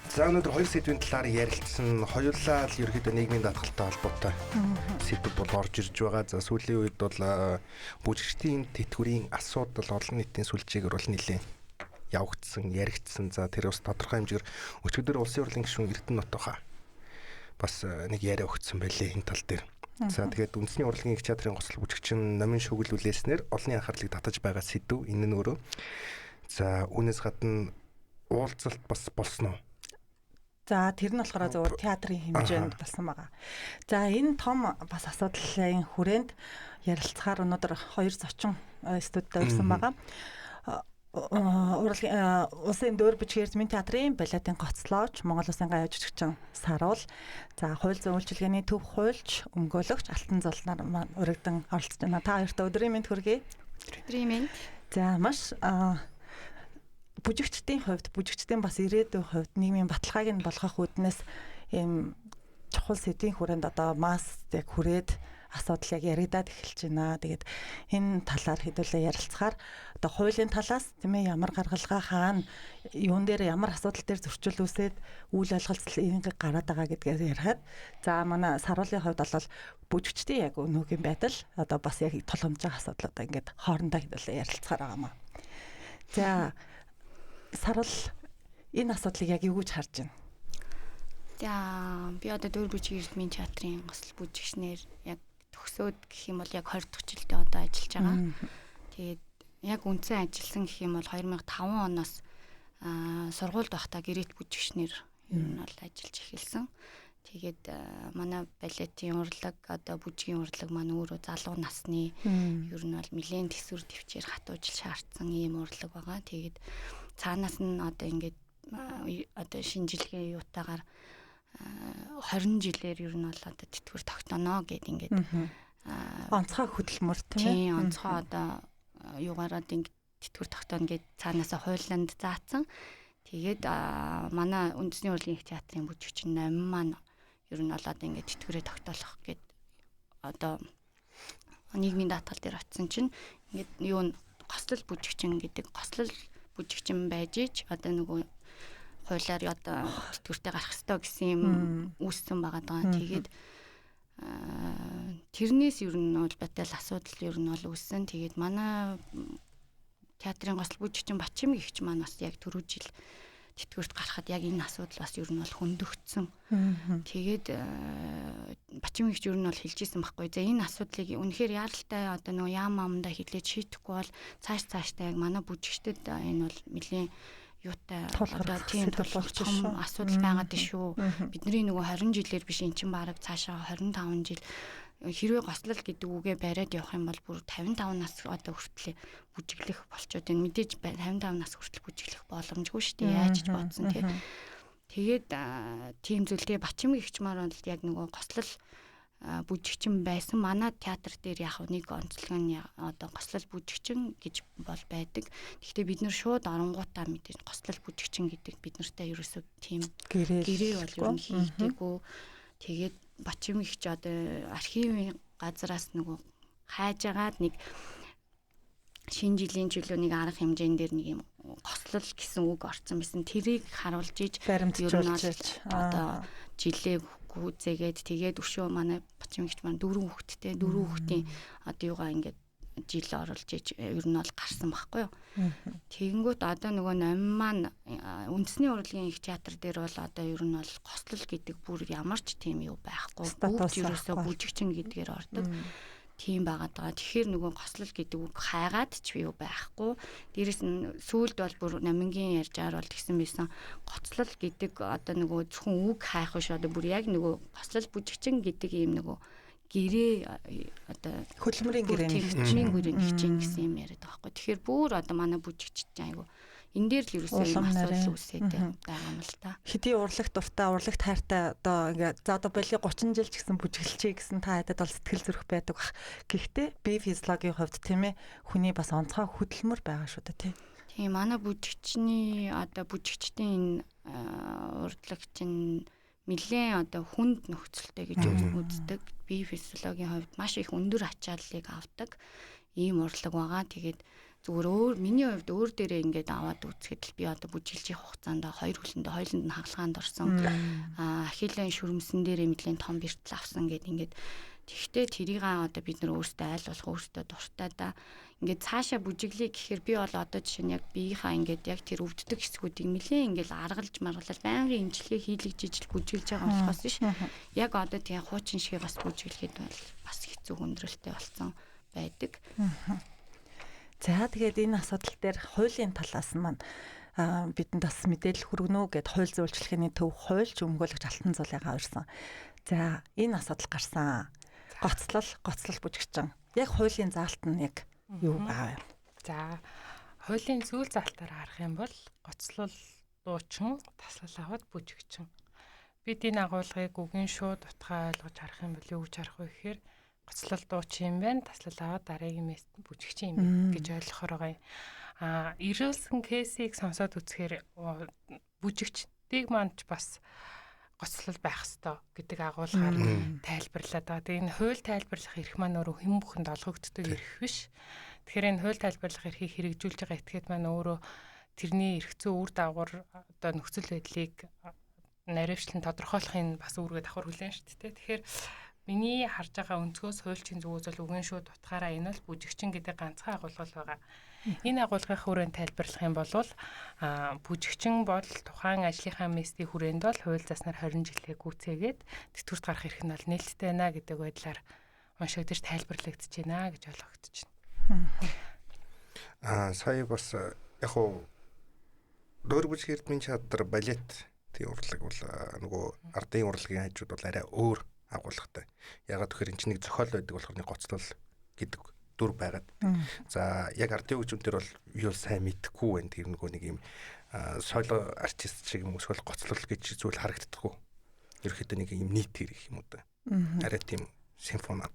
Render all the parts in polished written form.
За, өнөөдөр хоёр сэдвийн талаар ярилцсан. Хоёулаа л ерөөхдөө нийгмийн даатгалтай холбоотой сэдв бол орж ирж байгаа. За, сүүлийн үед бол бүжигчдийн тэтгэврийн асуудал олон нийтийн сүлжээгээр бол нэлээд явагдсан, яригдсан. За, тэр бас тодорхой хэмжээгээр өчигдөр Улсын хурлын гишүүн Эрдэнэ Нутгаа бас нэг яриа өгсөн байлээ энэ тал дээр. За, тэгээд үндэсний урлагийн их театрын гоцлол бүжигчин номын шүгэл үлээснээр олонний анхаарлыг татаж байгаа сэдв энэ нь өөрөө. За, үүнээс гадна уулзалт бас болсон уу? За, тэр нь болохоор зөвхөн театрын хэмжээнд болсон байгаа. За, энэ том бас асуудлын хүрээнд ярилцахаар өнөөдөр хоёр зочин студид ирсэн байгаа. Урлагийн улсын дөөр бичгээр эрдмийн театрын балетын гоцлооч, Монгол Улсын гаяа жүжигчин Саруул, за, хууль зүйн үйлчилгээний төв хуульч, өмгөөлөгч Алтан Зулнаар маань урагдан оролцож байна. Та хоёрт өдрийн мэнд хүргэе. Өдрийн мэнд. За, маш бүжигчдийн хувьд, бүжигчдийн бас ирээдүйн хувьд нийгмийн баталгааг нь болгох үүднээс ийм чухал сэдвийн хүрээнд одоо масс яг хүрээд асуудал яг яригадаад эхэлж байна. Тэгээд энэ талаар хэдүүлээ ярилцахаар одоо хуулийн талаас, тийм ээ, ямар гаргалгаа хаана юун дээр ямар асуудал дээр зөрчил үүсээд үйл ойлголцол ингэ гараад байгаа гэдгээр ярихад, за, манай Саруулын хувьд бол бүжигчдийн яг өнөөгийн байдал одоо бас яг тулгамж байгаа асуудлуудаа ингээд хоорондоо хэдүүлээ ярилцахаар байгаа маа. За, Саруул, энэ асуудлыг яг юу гэж харж байна? За, би одоо дөөр бүжиг эрдмийн театрын гоцлол бүжигчнэр яг төгсөөд гэх юм бол яг 20 дахь жилдээ одоо ажиллаж байгаа. Тэгээд яг үндсэн ажилласан гэх юм бол 2005 оноос сургуульд байхдаа гэрээт бүжигчнэр ер нь бол ажиллаж эхэлсэн. Тэгээд манай балетын урлаг, одоо бүжгийн урлаг маань өөрөө залуу насны ер нь бол нэлээд төсвөр төвчээр хатуужил шаардсан ийм урлаг байгаа. Тэгээд цаанаас нь одоо ингээд одоо шинжилгээ юутаагаар 20 жилээр ер нь бол одоо тэтгэвэр тогтооно гэд ингээд онцгой хөдөлмөр, тийм ээ. Тийм, онцгой одоо юугаараад ингээд тэтгэвэр тогтооно гэд цаанаасаа хуулинд заасан. Тэгээд манай үндэсний урлагийн их театрын бүжигчин номин маань ер нь бол одоо ингээд тэтгэврээ тогтоолох гэд одоо нийгмийн даатгал дээр очисон чинь ингээд юу гоцлол бүжигчин гэдэг гоцлол бүжигчин байж ич одоо нөгөө хуулиар одоо тэтгэвртэй гарах ёстой гэсэн юм үүссэн байгаа даа. Тэгээд тэрнээс ер нь бол батал асуудал ер нь бол үүссэн. Тэгээд манай театрын гоцлол бүжигчин Батчим гихч маань бас яг түрүү жил тэтгэврт гарахад яг энэ асуудал бас ер нь бол хөндөгдсөн. Тэгээд Батчим гихч ер нь бол хэлж исэн байхгүй. За, энэ асуудлыг үнэхээр яаралтай одоо нөгөө яам амдаа хилээж шийдэхгүй бол цааш цааштай яг манай бүжигчдэд энэ бол нэлийн юутай одоо тийм том асуудал байгаад шүү. Бидний нөгөө 20 жилээр биш, эн чинь бараг цаашаа 25 жил хэрвээ гоцлол гэдэг үгээ бариад явах юм бол бүр 55 нас одоо хүртлээ бүжиглэх болчоод энэ мэдээж 55 нас хүртэл бүжиглэх боломжгүй шүү дээ. Яаж ч бодсон тий. Тэгээд тийм зүйл тэгээ Батчим гихч маань бол яг нөгөө гоцлол бүжигчин байсан. Манай театр дээр яг нэг онцлог нь одоо гоцлол бүжигчин гэж бол байдаг. Гэхдээ бид нэр шууд оронгуудаа мэдээж гоцлол бүжигчин гэдэг бид нартай ерөөсөө тийм гэрээ бол ер нь хийгдээгүй. Тэгээд Батчим гихч одоо архивын газраас нөгөө хайж агаад нэг шинэ жилийн чөлөө нэг арга хэмжээн дээр нэг юм гоцлол гэсэн үг орсон байсан. Тэрийг харуулж иж ер нь одоо жилээ гүйцээгээд тэгээд өшөө манай Батчим гихч маань дөрвөн хүүхэдтэй, дөрвөн хүүхдийн одоо юугаа ингээд жил оруулж иж ер нь бол гарсан байхгүй юу. Тэгэнгүүт одоо нөгөө номин маань үндэсний урлагийн их театр дээр бол одоо ер нь бол гоцлол гэдэг бүр ямар ч тийм юу байхгүй. Бүгд ерөөсөө бүжигчин гэдгээр ордог. Тийм байгаад байгаа. Тэгэхээр нөгөө гоцлол гэдэг үг хайгаад ч юу байхгүй. Дээрээс нь сүүлд бол бүр номингийн ярьж байгаа бол тэгсэн байсан. Гоцлол гэдэг одоо нөгөө зөвхөн үг хайх биш, одоо бүр яг нөгөө гоцлол бүжигчин гэдэг ийм нөгөө гэрээ одоо хөдөлмөрийн гэрээ хөдөлмөрийн гэрээ нэгчин гэсэн юм яриад байгаа байхгүй. Тэгэхээр бүр одоо манай бүжигч чинь айгу энэ дээр л ерөөсөө юм асуудал үүсээд байгаа юм л та. Хэдий урлагт дуртай, урлагт хайртай одоо ингээ за одоо боли 30 жил ч гэсэн бүжиглэчээ гэсэн та хадад бол сэтгэл зүрх байдаг бах. Гэхдээ бие физиологийн хувьд, тийм ээ, хүний бас онцгой хөдөлмөр байгаа шүү дээ, тий. Тийм, манай бүжигчний одоо бүжигчдийн энэ урдлаг чинь нэлээд одоо хүнд нөхцөлтэй гэж үздэг. Бие физиологийн хувьд маш их өндөр ачааллыг авдаг ийм урлаг байгаа. Тэгээд Зүгээр өөр миний хувьд өөр дээрээ ингээд аваад үзэхэд л би одоо бүжиглжих хугацаанд хоёр хөлөндөө хоёуланд нь хагалгаанд орсон. Ахилийн шүрмсэн дээрээ мэдлийн том бэртэл авсан гэд ингээд. Тэгвэл тэрийг одоо бид нар өөрсдөө айл болох өөрсдөө дуртай да. Ингээд цаашаа бүжиглэе гэхээр би бол одоо жишээ нь яг биеийнхаа ингээд яг тэр өвддөг хэсгүүдийг нэлээ ингээд аргалж маргалал байнгын имчилгээ хийлгэж ижил бүжиглж байгаа болохоос биш. Яг одоо тийм хуучин шиг бас бүжиглэхэд бол бас хэцүү хүндрэлтэй болсон байдаг. За тэгээд энэ асуудал дээр хуулийн талаас нь маань бидэнд бас мэдээлэл хүргэнэ үү гэд хууль зөвлөмжлөхийн төв хуульч өмгөөлөгч Алтан зулыгаа урьсан. За энэ асуудал гарсан. Гоцлол бүжигчин. Яг хуулийн заалт нь яг юу байгаа юм? За хуулийн сүүл заалтаар харах юм бол гоцлол дуучин, таслал аваад бүжигчин. Бид энэ агуулгыг үгийн шууд утгаа ойлгож харах юм бол юу гэж харах вэ гэхээр гоцлол дуучин юм байна, таслал аваад дараагийн мест нь бүжигчин юм байна гэж ойлгохоор байгаа юм. Ирүүлсэн кейсийг сонсоод үзэхээр бүжигчдийг маань ч бас гоцлол байх ёстой гэдэг агуулгаар тайлбарлаад байгаа. Тэгээ энэ хууль тайлбарлах эрх маань өөрөө хэн бүхэнд олгогддог эрх биш. Тэгэхээр энэ хууль тайлбарлах эрхийг хэрэгжүүлж байгаа этгээд маань өөрөө тэрний эрх зүйн үр дагавар одоо нөхцөл байдлыг наривчлан тодорхойлохын бас үүргээ давхар хүлээн шүү дээ. Тэгэхээр миний харж байгаа өнцгөөс хуульчийн зүгээс бол үгэн шүүд утгаараа энэ бол бүжигчин гэдэг ганцхан агуулга байгаа. Энэ агуулгын хүрээнд тайлбарлах юм бол бүжигчин бол тухайн ажлынхаа местийн хүрээнд бол хууль заснаар 20 жилээ гүйцээгээд тэтгэврт гарах эрх нь бол нээлттэй байна гэдэг байдлаар уншигдаж тайлбарлагдаж байна гэж ойлгогдож байна. Сая бас яг уу дөөр бүжиг эрдмийн чадвар балет тийм урлаг бол нөгөө ардын урлагийн хажууд бол арай өөр агуулгатай. Ягаад гэхээр энэ чинь нэг зохиол байдаг болохоор нэг гоцлол гэдэг дүр байгаад. За яг ардын хөгжим дээр бол юу сайн мэдэхгүй байна. Тэр нөгөө нэг юм соло артист шиг юм эсвэл гоцлол гэж зүйл харагддаггүй. Ерөнхийдөө нэг юм нийт хэрэг юм уу да. Арай тийм симфони.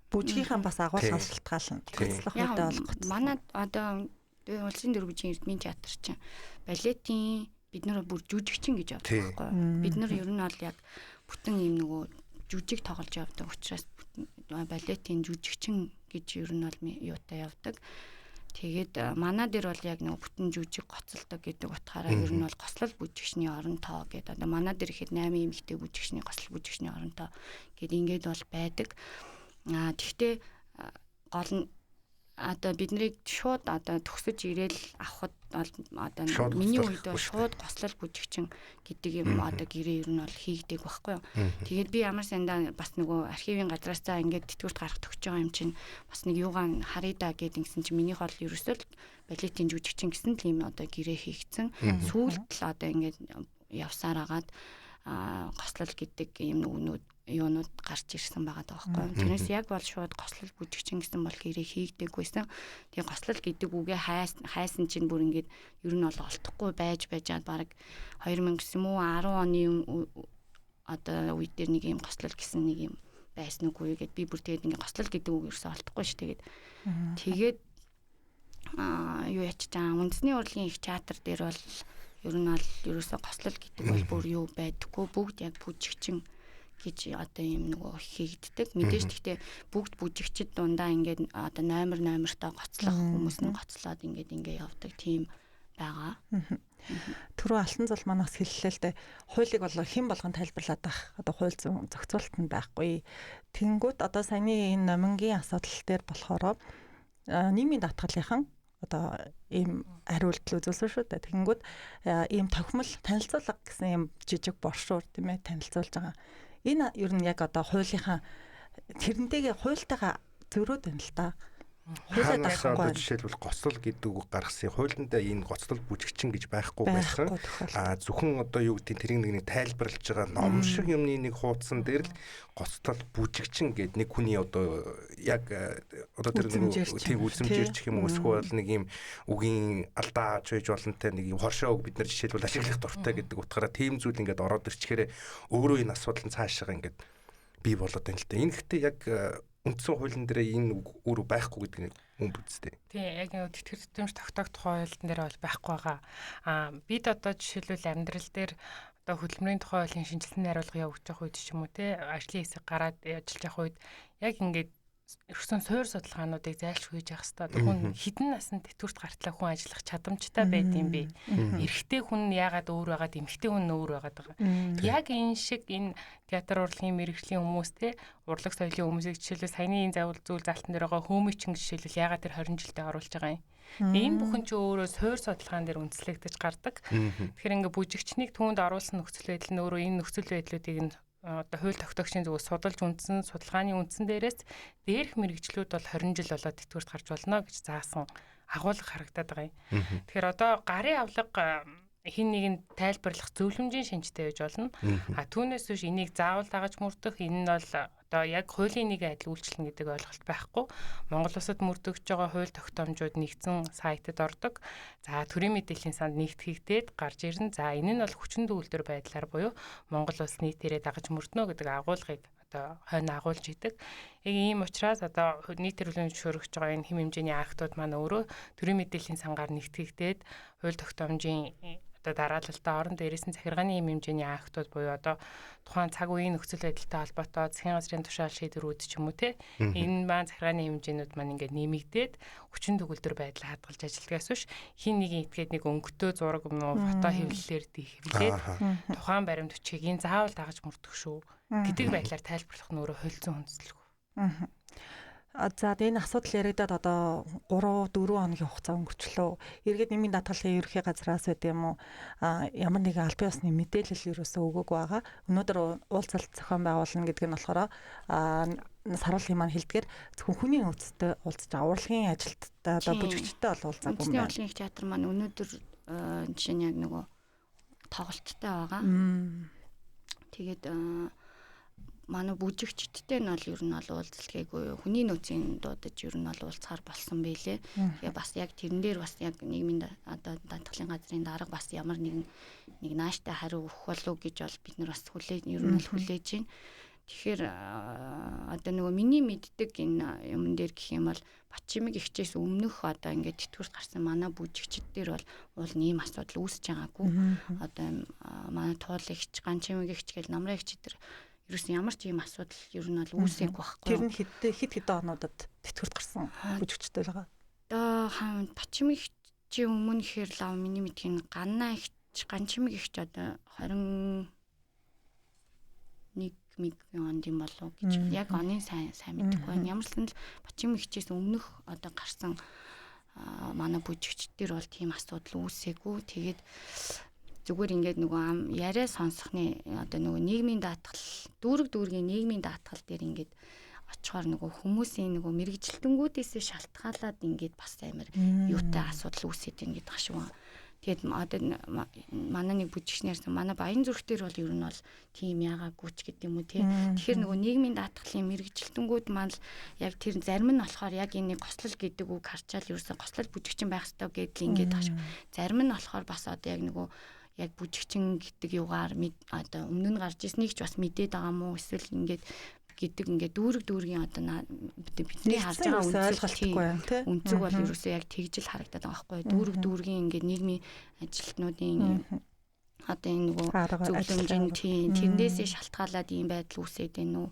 Бүжгийнхаа бас агуулгаас шалтгаална. Гоцлох үедээ бол гоцлол. Манай одоо улсын дөрвжийн эрдмийн театр чинь балетын бид нар бүр жүжигчин гэж явдаг байхгүй юу? Бид нар ер нь бол яг бүтэн юм нөгөө жүжиг тоглож явдаг учраас балетын жүжигчин гэж ер нь бол юутай явдаг. Тэгээд манай дээр бол яг нөгөө бүтэн жүжиг гоцолдог гэдэг утгаараа ер нь бол гоцлол бүжигчний орон тоо гэдэг. Одоо манай дээр ихэд 8 эмэгтэй бүжигчний гоцлол бүжигчний орон тоо гэд ингээд бол байдаг. Тэгтээ гол нь одоо бид нарыг шууд одоо төгсөж ирээл авахд бол одоо миний үед бол шууд гоцлол бүжигчин гэдэг юм одоо гэрээ ер нь бол хийгдэг байхгүй юу. Тэгээд би ямар сандаа бас нөгөө архивын газраас цаа ингээд тэтгэврт гарах төгсөж байгаа юм чинь бас нэг юугаа харъя да гэд ингэсэн чинь минийх бол ерөөсөө л балетын жүжигчин гэсэн л юм одоо гэрээ хийгдсэн. Сүүлд л одоо ингээд явсаар агаад гоцлол гэдэг юм нүгнүүд юунууд гарч ирсэн байгаа даахгүй. Тэрнээс яг бол шууд гоцлол бүжигчин гэсэн бол гэрээ хийгдэггүйсэн. Тэгээ гоцлол гэдэг үгээ хайсан чинь бүр ингээд ер нь бол олдохгүй байж байжаад баг 2009 юм уу 10 оны одоо үе дээр нэг юм гоцлол гэсэн нэг юм байсан үгүй гэд би бүр тэгээд ингээд гоцлол гэдэг үг ерөөсөө олдохгүй ш. Тэгээд юу ячиж байгаа үндэсний урлагийн их театр дээр бол ер нь бол ерөөсөө гоцлол гэдэг бол бүр юу байдаггүй, бүгд яг бүжигчин гэж одоо юм нөгөө хийгддэг. Мэдээж гэхдээ бүгд бүжигчд дундаа ингээд одоо номер номертой гоцлох хүмүүс нь гоцлоод ингээд ингээ явдаг тийм байгаа. Түрүү Алтан зул маань бас хэллээ л дээ. Хуулийг бол хэн болгон тайлбарлаад байх одоо хууль зүйн зохицуулалт нь байхгүй. Тэнгүүт одоо саяны энэ номингийн асуудал дээр болохоор нийгмийн даатгалынхан одоо ийм хариултал үзүүлсэн шүү дээ. Тэнгүүд ийм тохимол танилцуулга гэсэн ийм жижиг боршуур тийм танилцуулж байгаа. Энэ ер нь яг одоо хуулийнхаа тэрнтэйгээ хуультайгаа зөрөөд байна л да. Хуулиа даахгүй. Жишээлбэл гоцлол гэдэг үг гаргасан. Хуулиндаа энэ гоцлол бүжигчин гэж байхгүй байсан. Зөвхөн одоо юу гэдэг тэрийг нэг тайлбарлаж байгаа ном шиг юмны нэг хуудсан дээр л гоцлол бүжигчин гэд нэг хүний одоо яг одоо тэр нэг тийм үзэмжээр ч юм уу эсвэл нэг юм үгийн алдаа ч байж болонтой нэг юм хоршоо үг бид нар жишээлбэл ашиглах дуртай гэдэг утгаараа тийм зүйл ингээд ороод ирчихээрээ өөрөө энэ асуудал нь цаашаа ингээд бий болоод байна л да. Энэ гэхдээ яг үндсэн хуулийн дээр энэ үг өөрөө байхгүй гэдэг нь үн бүцтэй. Тийм, яг нэг тэтгэр тэтгэмж тогтоогдох хуульд дээр бол байхгүй байгаа. Бид одоо жишээлбэл амьдрал дээр одоо хөдөлмөрийн тухай хуулийн шинжилсэн найруулга явагдаж явах үед ч юм уу те ажлын хэсэг гараад ажиллаж явах үед яг ингээд өрсөн суур судалгаануудыг зайлшгүй хийж явах хэрэгтэй. Хүн хэдэн наснд тэтгэврт гартлаа хүн ажиллах чадамжтай байд юм бэ? Эрэгтэй хүн яагаад өөр байгаад, эмэгтэй хүн өөр байгаад байгаа. Яг энэ шиг энэ театр урлагийн мэрэгжлийн хүмүүс те урлаг соёлын хүмүүсийг жишээлбэл саяны энэ загвар зүйл залтан дээр байгаа хөөмичин жишээлбэл яагаад тэр 20 жилдээ оруулж байгаа юм. Энэ бүхэн чи өөрөө суур судалгаан дээр үндэслэгдэж гардаг. Тэгэхээр ингээ бүжигчнийг түүнд оруулсан нөхцөл байдал нь өөрөө энэ нөхцөл байдлуудыг нь одоо хууль тогтоогчийн зүгээс судалж үндсэн судалгааны үндсэн дээрээс дээрх мэрэгчлүүд бол 20 жил болоод тэтгэврт гарч болно гэж заасан агуулга харагдаад байгаа юм. Тэгэхээр одоо гарын авлага хин нэгэнд тайлбарлах зөвлөмжийн шинжтэй байж болно. А түүнээс биш энийг заавал дагаж мөрдөх энэ нь бол одоо яг хуулийн нэг адил үйлчлэн гэдэг ойлголт байхгүй. Монгол улсад мөрдөгч байгаа хууль тогтоомжууд нэгдсэн сайтад ордог. За төрийн мэдээллийн санд нэгтгэгдээд гарч ирнэ. За энэ нь бол хүчин төгөлдөр байдлаар буюу Монгол улс нийтээрээ дагаж мөрднө гэдэг агуулгыг одоо хойно агуулж идэг. Яг ийм учраас одоо нийт төрлийн зөвшөөрөгч байгаа энэ хэм хэмжээний актууд маань өөрөө төрийн мэдээллийн сангаар нэгтгэгдээд хууль тогтоомжийн одоо дараалалтай орон дээрээс нь захиргааны ийм хэмжээний актууд буюу одоо тухайн цаг үеийн нөхцөл байдалтай холбоотой засгийн газрын тушаал шийдвэрүүд ч юм уу те энэ маань захиргааны хэмжээнүүд маань ингээд нэмэгдээд хүчин төгөлдөр байдлаа хадгалж ажилладгаас биш хин нэгэн этгээд нэг өнгөтэй зураг юм уу фото хэвлэлээр хэвлээд тухайн баримт бичгийг энэ заавал дагаж мөрдөх шүү гэдэг байдлаар тайлбарлах нь өөрөө хууль зүйн хүндэслэхгүй. За энэ асуудал яригадад одоо 3 4 хоногийн хугацаа өнгөрчлөө. Эргээд нэмийн даатгалын ерөнхий газраас байд юм уу ямар нэгэн албан ёсны мэдээлэл ерөөсөө өгөөгүй байгаа. Өнөөдөр уулзалт зохион байгуулна гэдэг нь болохоор саруулын маань хэлдгээр зөвхөн хүний нөөцтэй уулзж байгаа. Урлагийн ажилттай одоо бүжигчтэй бол уулзаагүй юм байна. Урлагийн театр маань өнөөдөр жишээ нь яг нөгөө тоглолттой байгаа. Тэгээд манай бүжигчдтэй нь бол ер нь бол уулзалгээгүй хүний нөөцийн дуудаж ер нь бол уулзахаар болсон байлээ. Тэгээ бас яг тэрэн дээр бас яг нийгмийн одоо даатгалын газрын дарга бас ямар нэгэн нэг нааштай хариу өгөх болов гэж бол бид нар бас хүлээж ер нь бол хүлээж байна. Тэгэхээр одоо нөгөө миний мэддэг энэ юмн дээр гэх юм бол Батчимэг ихчээс өмнөх одоо ингээд тэтгэврт гарсан манай бүжигчд дээр бол уул ийм асуудал үүсэж байгаагүй. Одоо манай туул ихч, Ганчимэг ихч гэл намраа ихч дээр ерөөсөн ямар ч ийм асуудал ер нь бол үүсээгүй байхгүй. Тэр нь хэд хэдэн онуудад тэтгэврт гарсан бүжигчтэй л байгаа. Одоо хаан Батчимэг ихчийн өмнө гэхээр лав миний мэдхийн Ганнаа ихч, Ганчимэг ихч одоо 21 мэг онд юм болов гэж яг онын сайн мэдэхгүй байна. Ямар ч л Батчимэг ихчээс өмнөх одоо гарсан манай бүжигчд дээр бол тийм асуудал үүсээгүй. Тэгээд зүгээр ингээд нөгөө яриа сонсохны одоо нөгөө нийгмийн даатгал дүүрэг дүүргийн нийгмийн даатгал дээр ингээд очихоор нөгөө хүмүүсийн нөгөө мэрэгжилтэнгүүдээсээ шалтгаалаад ингээд бас амар юутай асуудал үүсээд ингээд байгаа шүү. Тэгээд одоо манай нэг бүжигчнэр манай Баян зүрх дээр бол ер нь бол тийм яагаагүй ч гэдэг юм уу тий. Тэгэхээр нөгөө нийгмийн даатгалын мэрэгжилтэнгүүд маань л яг тэр зарим нь болохоор яг энэ гослол гэдэг үг харчаал ерөөсөн гослол бүжигчин байх ёстой гэдэл ингээд байгаа шүү. Зарим нь болохоор бас одоо яг нөгөө яг бүжигчин гэдэг югаар одоо өмнө нь гарч ирснийг ч бас мэдээд байгаа мó эсвэл ингээд гэдэг ингээд дүүрэг дүүргийн одоо бидний харж байгаа ойлголтгүй юм тий. Өнцөг бол ерөөсөө яг тэгжил харагдаад байгаа байхгүй. Дүүрэг дүүргийн ингээд нийгмийн ажилтнуудын одоо энэ нөгөө зөвлөмжийн тийм тэрнээсээ шалтгаалаад ийм байдал үүсээд байна уу.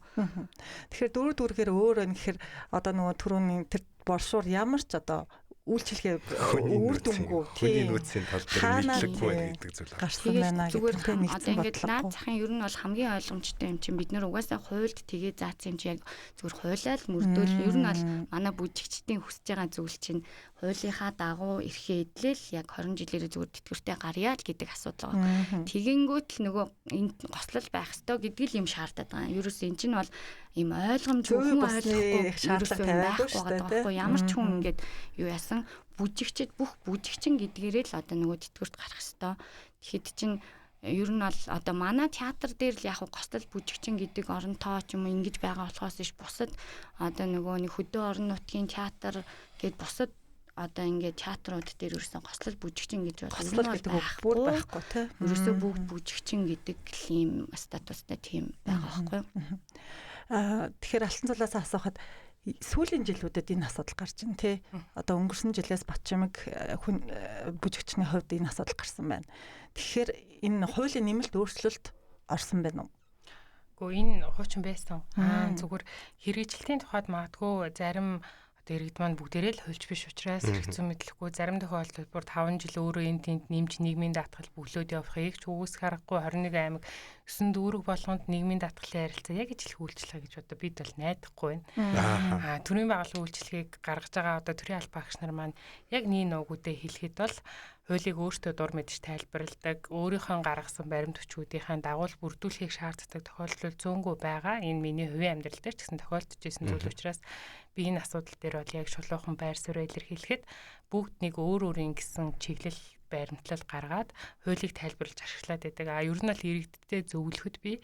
Тэгэхээр дүүрэг дүүргээр өөр байна гэхээр одоо нөгөө түрүүний тэр боршуур ямар ч одоо үйлчилгээ үр дүнгүй хүний нөөцийн тал дээр мэдлэггүй байна гэдэг зүйл гарсан байна гэдэг тийм нэгдсэн ингээд наад захын ер нь бол хамгийн ойлгомжтой юм чинь бид нар угаасаа хуульд тэгээ заасан юм чи яг зүгээр хуулиа л мөрдөөл ер нь бол манай бүжигчдийн хүсэж байгаа зүйл чинь хуулийнхаа дагуу эрхээ эдлэл яг 20 жилээрээ зүгээр тэтгэвртэй гарья л гэдэг асуудал байгаа. Тэгэнгүүт л нөгөө энэ гослол байх ёстой гэдэг л юм шаардаад байгаа. Ерөөс эн чинь бол ийм ойлгомжгүй хүн ойлгохгүй шаардлага тавиагүй шүү дээ. Ямар ч хүн ингээд юу яасан бүжигчд бүх бүжигчин гэдгээрээ л одоо нөгөө тэтгэврт гарах ёстой. Тэгэхэд чинь ер нь бол одоо манай театр дээр л яг гослол бүжигчин гэдэг орон тоо ч юм уу ингэж байгаа болохоос иш бусад одоо нөгөө нэг хөдөө орон нутгийн театр гэд бусад одоо ингээд театрууд дээр ерөөсөн гослол бүжигчин гэж бол гослол гэдэг үг бүр байхгүй тий. Ерөөсөө бүгд бүжигчин гэдэг ийм статустай тийм байгаа байхгүй юу. Тэгэхээр алтан цулаас асуухад сүүлийн жилүүдэд энэ асуудал гарч байна тий. Одоо өнгөрсөн жилээс Батчимэг хүн бүжигчний хувьд энэ асуудал гарсан байна. Тэгэхээр энэ хуулийн нэмэлт өөрчлөлт орсон байна уу? Гэхдээ энэ хуучин байсан. Зүгээр хэрэгжилтийн тухайд магадгүй зарим одоо иргэд маань бүгдээрээ л хуульч биш учраас хэрэгцээ мэдлэхгүй зарим тохиолдолд бүр 5 жил өөрөө энэ тэнд нэмж нийгмийн даатгал бөглөөд явахыг ч үгүйсэх аргагүй 21 аймаг 9 дүүрэг болгонд нийгмийн даатгалын харилцаа яг ижил үйлчлэгээ гэж одоо бид бол найдахгүй байна. Төрийн байгууллагын үйлчлэгийг гаргаж байгаа одоо төрийн албан агч нар маань яг нэг нуугуудээ хэлэхэд бол хуулийг өөртөө дур мэдж тайлбарладаг, өөрийнхөө гаргасан баримт бичгүүдийнхээ дагуул бүрдүүлэхийг шаарддаг тохиолдол зөөнгөө байгаа. Энэ миний хувийн амьдрал дээр ч гэсэн тохиолдож исэн зүйл учраас би энэ асуудал дээр бол яг шулуухан байр суурь илэрхийлэхэд бүгд нэг өөр өөрийн гэсэн чиглэл баримтлал гаргаад хуулийг тайлбарлаж ашиглаад байдаг. Ер нь бол иргэдтэй зөвлөхөд би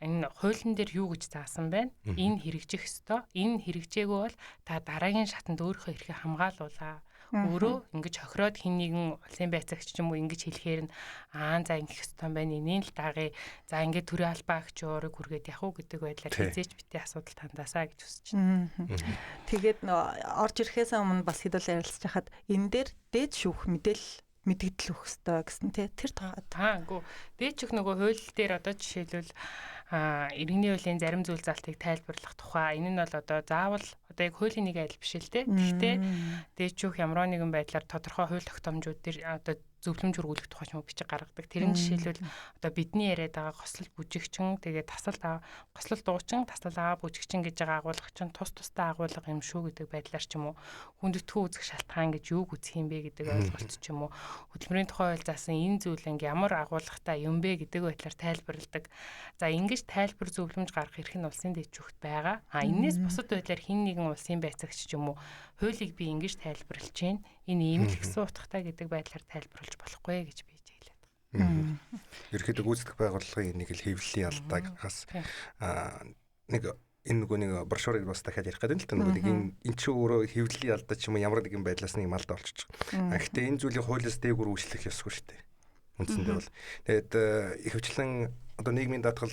энэ хуулийн дээр юу гэж заасан байна? Энэ хэрэгжих ёстой. Энэ хэрэгжээгүй бол та дараагийн шатанд өөрийнхөө эрхийг хамгаалуулаа. Өөрөө ингэж хохироод хин нэгэн улсын байцаагч ч юм уу ингэж хэлэхээр нь за ингэх ёстой юм байна. Энийг л дагъя. За ингээд төрийн албан агч уурыг хүргээд явах уу гэдэг байдлаар хизээч битээ асуудал тандаасаа гэж хүсэж байна. Тэгээд орж ирэхээс өмнө бас хэдүүл ярилцж хахад энэ дээр дээд шүүх мэдээлэл мэдэгдэл өгөх ёстой гэсэн тий тэр тухайд. Үгүй дээд шүүх нөгөө хууль дээр одоо жишээлбэл иргэний хуулийн зарим зүйл залтыг тайлбарлах тухай энэ нь бол одоо заавал одоо яг хуулийн нэг адил биш л дээ. Гэхдээ дээд шүүх ямар нэгэн байдлаар тодорхой хууль тогтоомжууд дээр одоо зөвлөмж үргүүлэх тухай ч юм уу бичиг гаргадаг. Тэр нь жишээлбэл одоо бидний яриад байгаа гослол бүжигчин, тэгээд тасал гослол дуучин, тасал аваа бүжигчин гэж байгаа агуулга чинь тус тустай агуулга юм шүү гэдэг байдлаар ч юм уу хүндэтгэн үзэх шалтгаан гэж юуг үзэх юм бэ гэдэг ойлголт ч юм уу хөдөлмөрийн тухай хууль заасан энэ зүйл инг ямар агуулгатай юм бэ гэдэг байдлаар тайлбарладаг. За ингэж тайлбар зөвлөмж гаргах эрх нь улсын дээд шүүхт байгаа. Энээс бусад байдлаар хин нэгэн улсын байцаагч ч юм уу хуулийг би ингэж тайлбарлаж байна. Энэ ийм л гэсэн утгатай гэдэг байдлаар тайлбарлаж болохгүй гэж би хэлээд байгаа. Ерөнхийдөө гүйцэтгэх байгууллагын нэг л хэвлэлийн алдаагаас нэг энэ нөгөө нэг брошюрыг бас дахиад ярих гэдэг л та нөгөө нэг энэ чи өөрөө хэвлэлийн алдаа ч юм уу ямар нэгэн байдлаас нэг юм алдаа болчих. Гэхдээ энэ зүйлийг хуулиас дээгүүр үйлчлэх ёсгүй шүү дээ. Үндсэндээ бол тэгээд ихэвчлэн одоо нийгмийн даатгал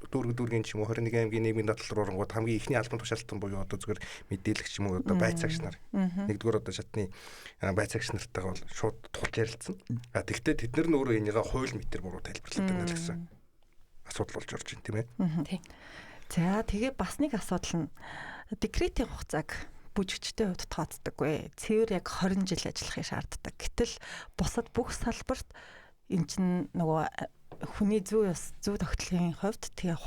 дүүргийн ч юм уу 21 аймгийн нийгмийн даатгал руу оронгууд хамгийн ихний албан тушаалтан буюу одоо зүгээр мэдээлэгч юм уу одоо байцаагч нар. Нэгдүгээр одоо шатны байцаагч нартайгаа бол шууд тулж ярилцсан. Тэгвэл тэд нар нь өөрөө энийгээ хууль мэтэр буруу тайлбарлаад байна л гэсэн асуудал болж орж байна тийм ээ. Тийм. За тэгээ бас нэг асуудал нь декретийн хугацааг бүжигчдийн хувьд тооцдоггүй. Цэвэр яг 20 жил ажиллахыг шаарддаг. Гэтэл бусад бүх салбарт эн чинь нөгөө хүний зүй ёс зүй тогтлын хувьд тэгээ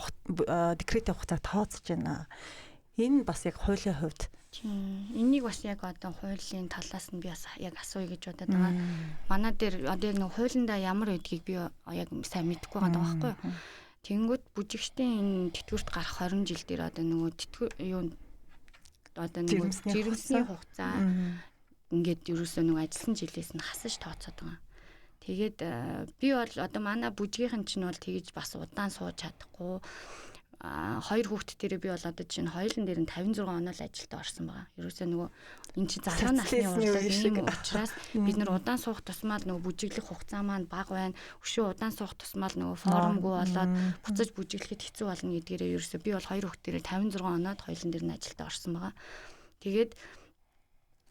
декретийн хугацааг тооцож байна. Энэ бас яг хуулийн хувьд. Энийг бас яг одоо хуулийн талаас нь би бас яг асууя гэж бодоод байгаа. Манай дээр одоо яг нэг хуулиндаа ямар байдгийг би яг сайн мэдэхгүй байгаа байхгүй юу. Тэнгүүд бүжигчдийн энэ тэтгэврт гарах 20 жил дээр одоо нөгөө тэтгэвэр юу одоо нөгөө жирэмсний хугацаа ингээд ерөөсөө нөгөө ажилласан жилээс нь хасаж тооцоод байгаа. Тэгээд би бол одоо манай бүжгийнхэн чинь бол тэгэж бас удаан сууж чадахгүй. Хоёр хүүхэд дээрээ би бол одоо чинь хоёулын дээр нь 56 оноо л ажилд орсон байгаа. Ерөөсөө нөгөө энэ чинь залуу насны урлаг юм учраас бид нар удаан суух тусмаа л нөгөө бүжиглэх хугацаа маань бага байна. Өшөө удаан суух тусмаа л нөгөө формгүй болоод буцаж бүжиглэхэд хэцүү болно гэдгээрээ ерөөсөө би бол хоёр хүүхэд дээрээ 56 оноод хоёулын дээр нь ажилд орсон байгаа. Тэгээд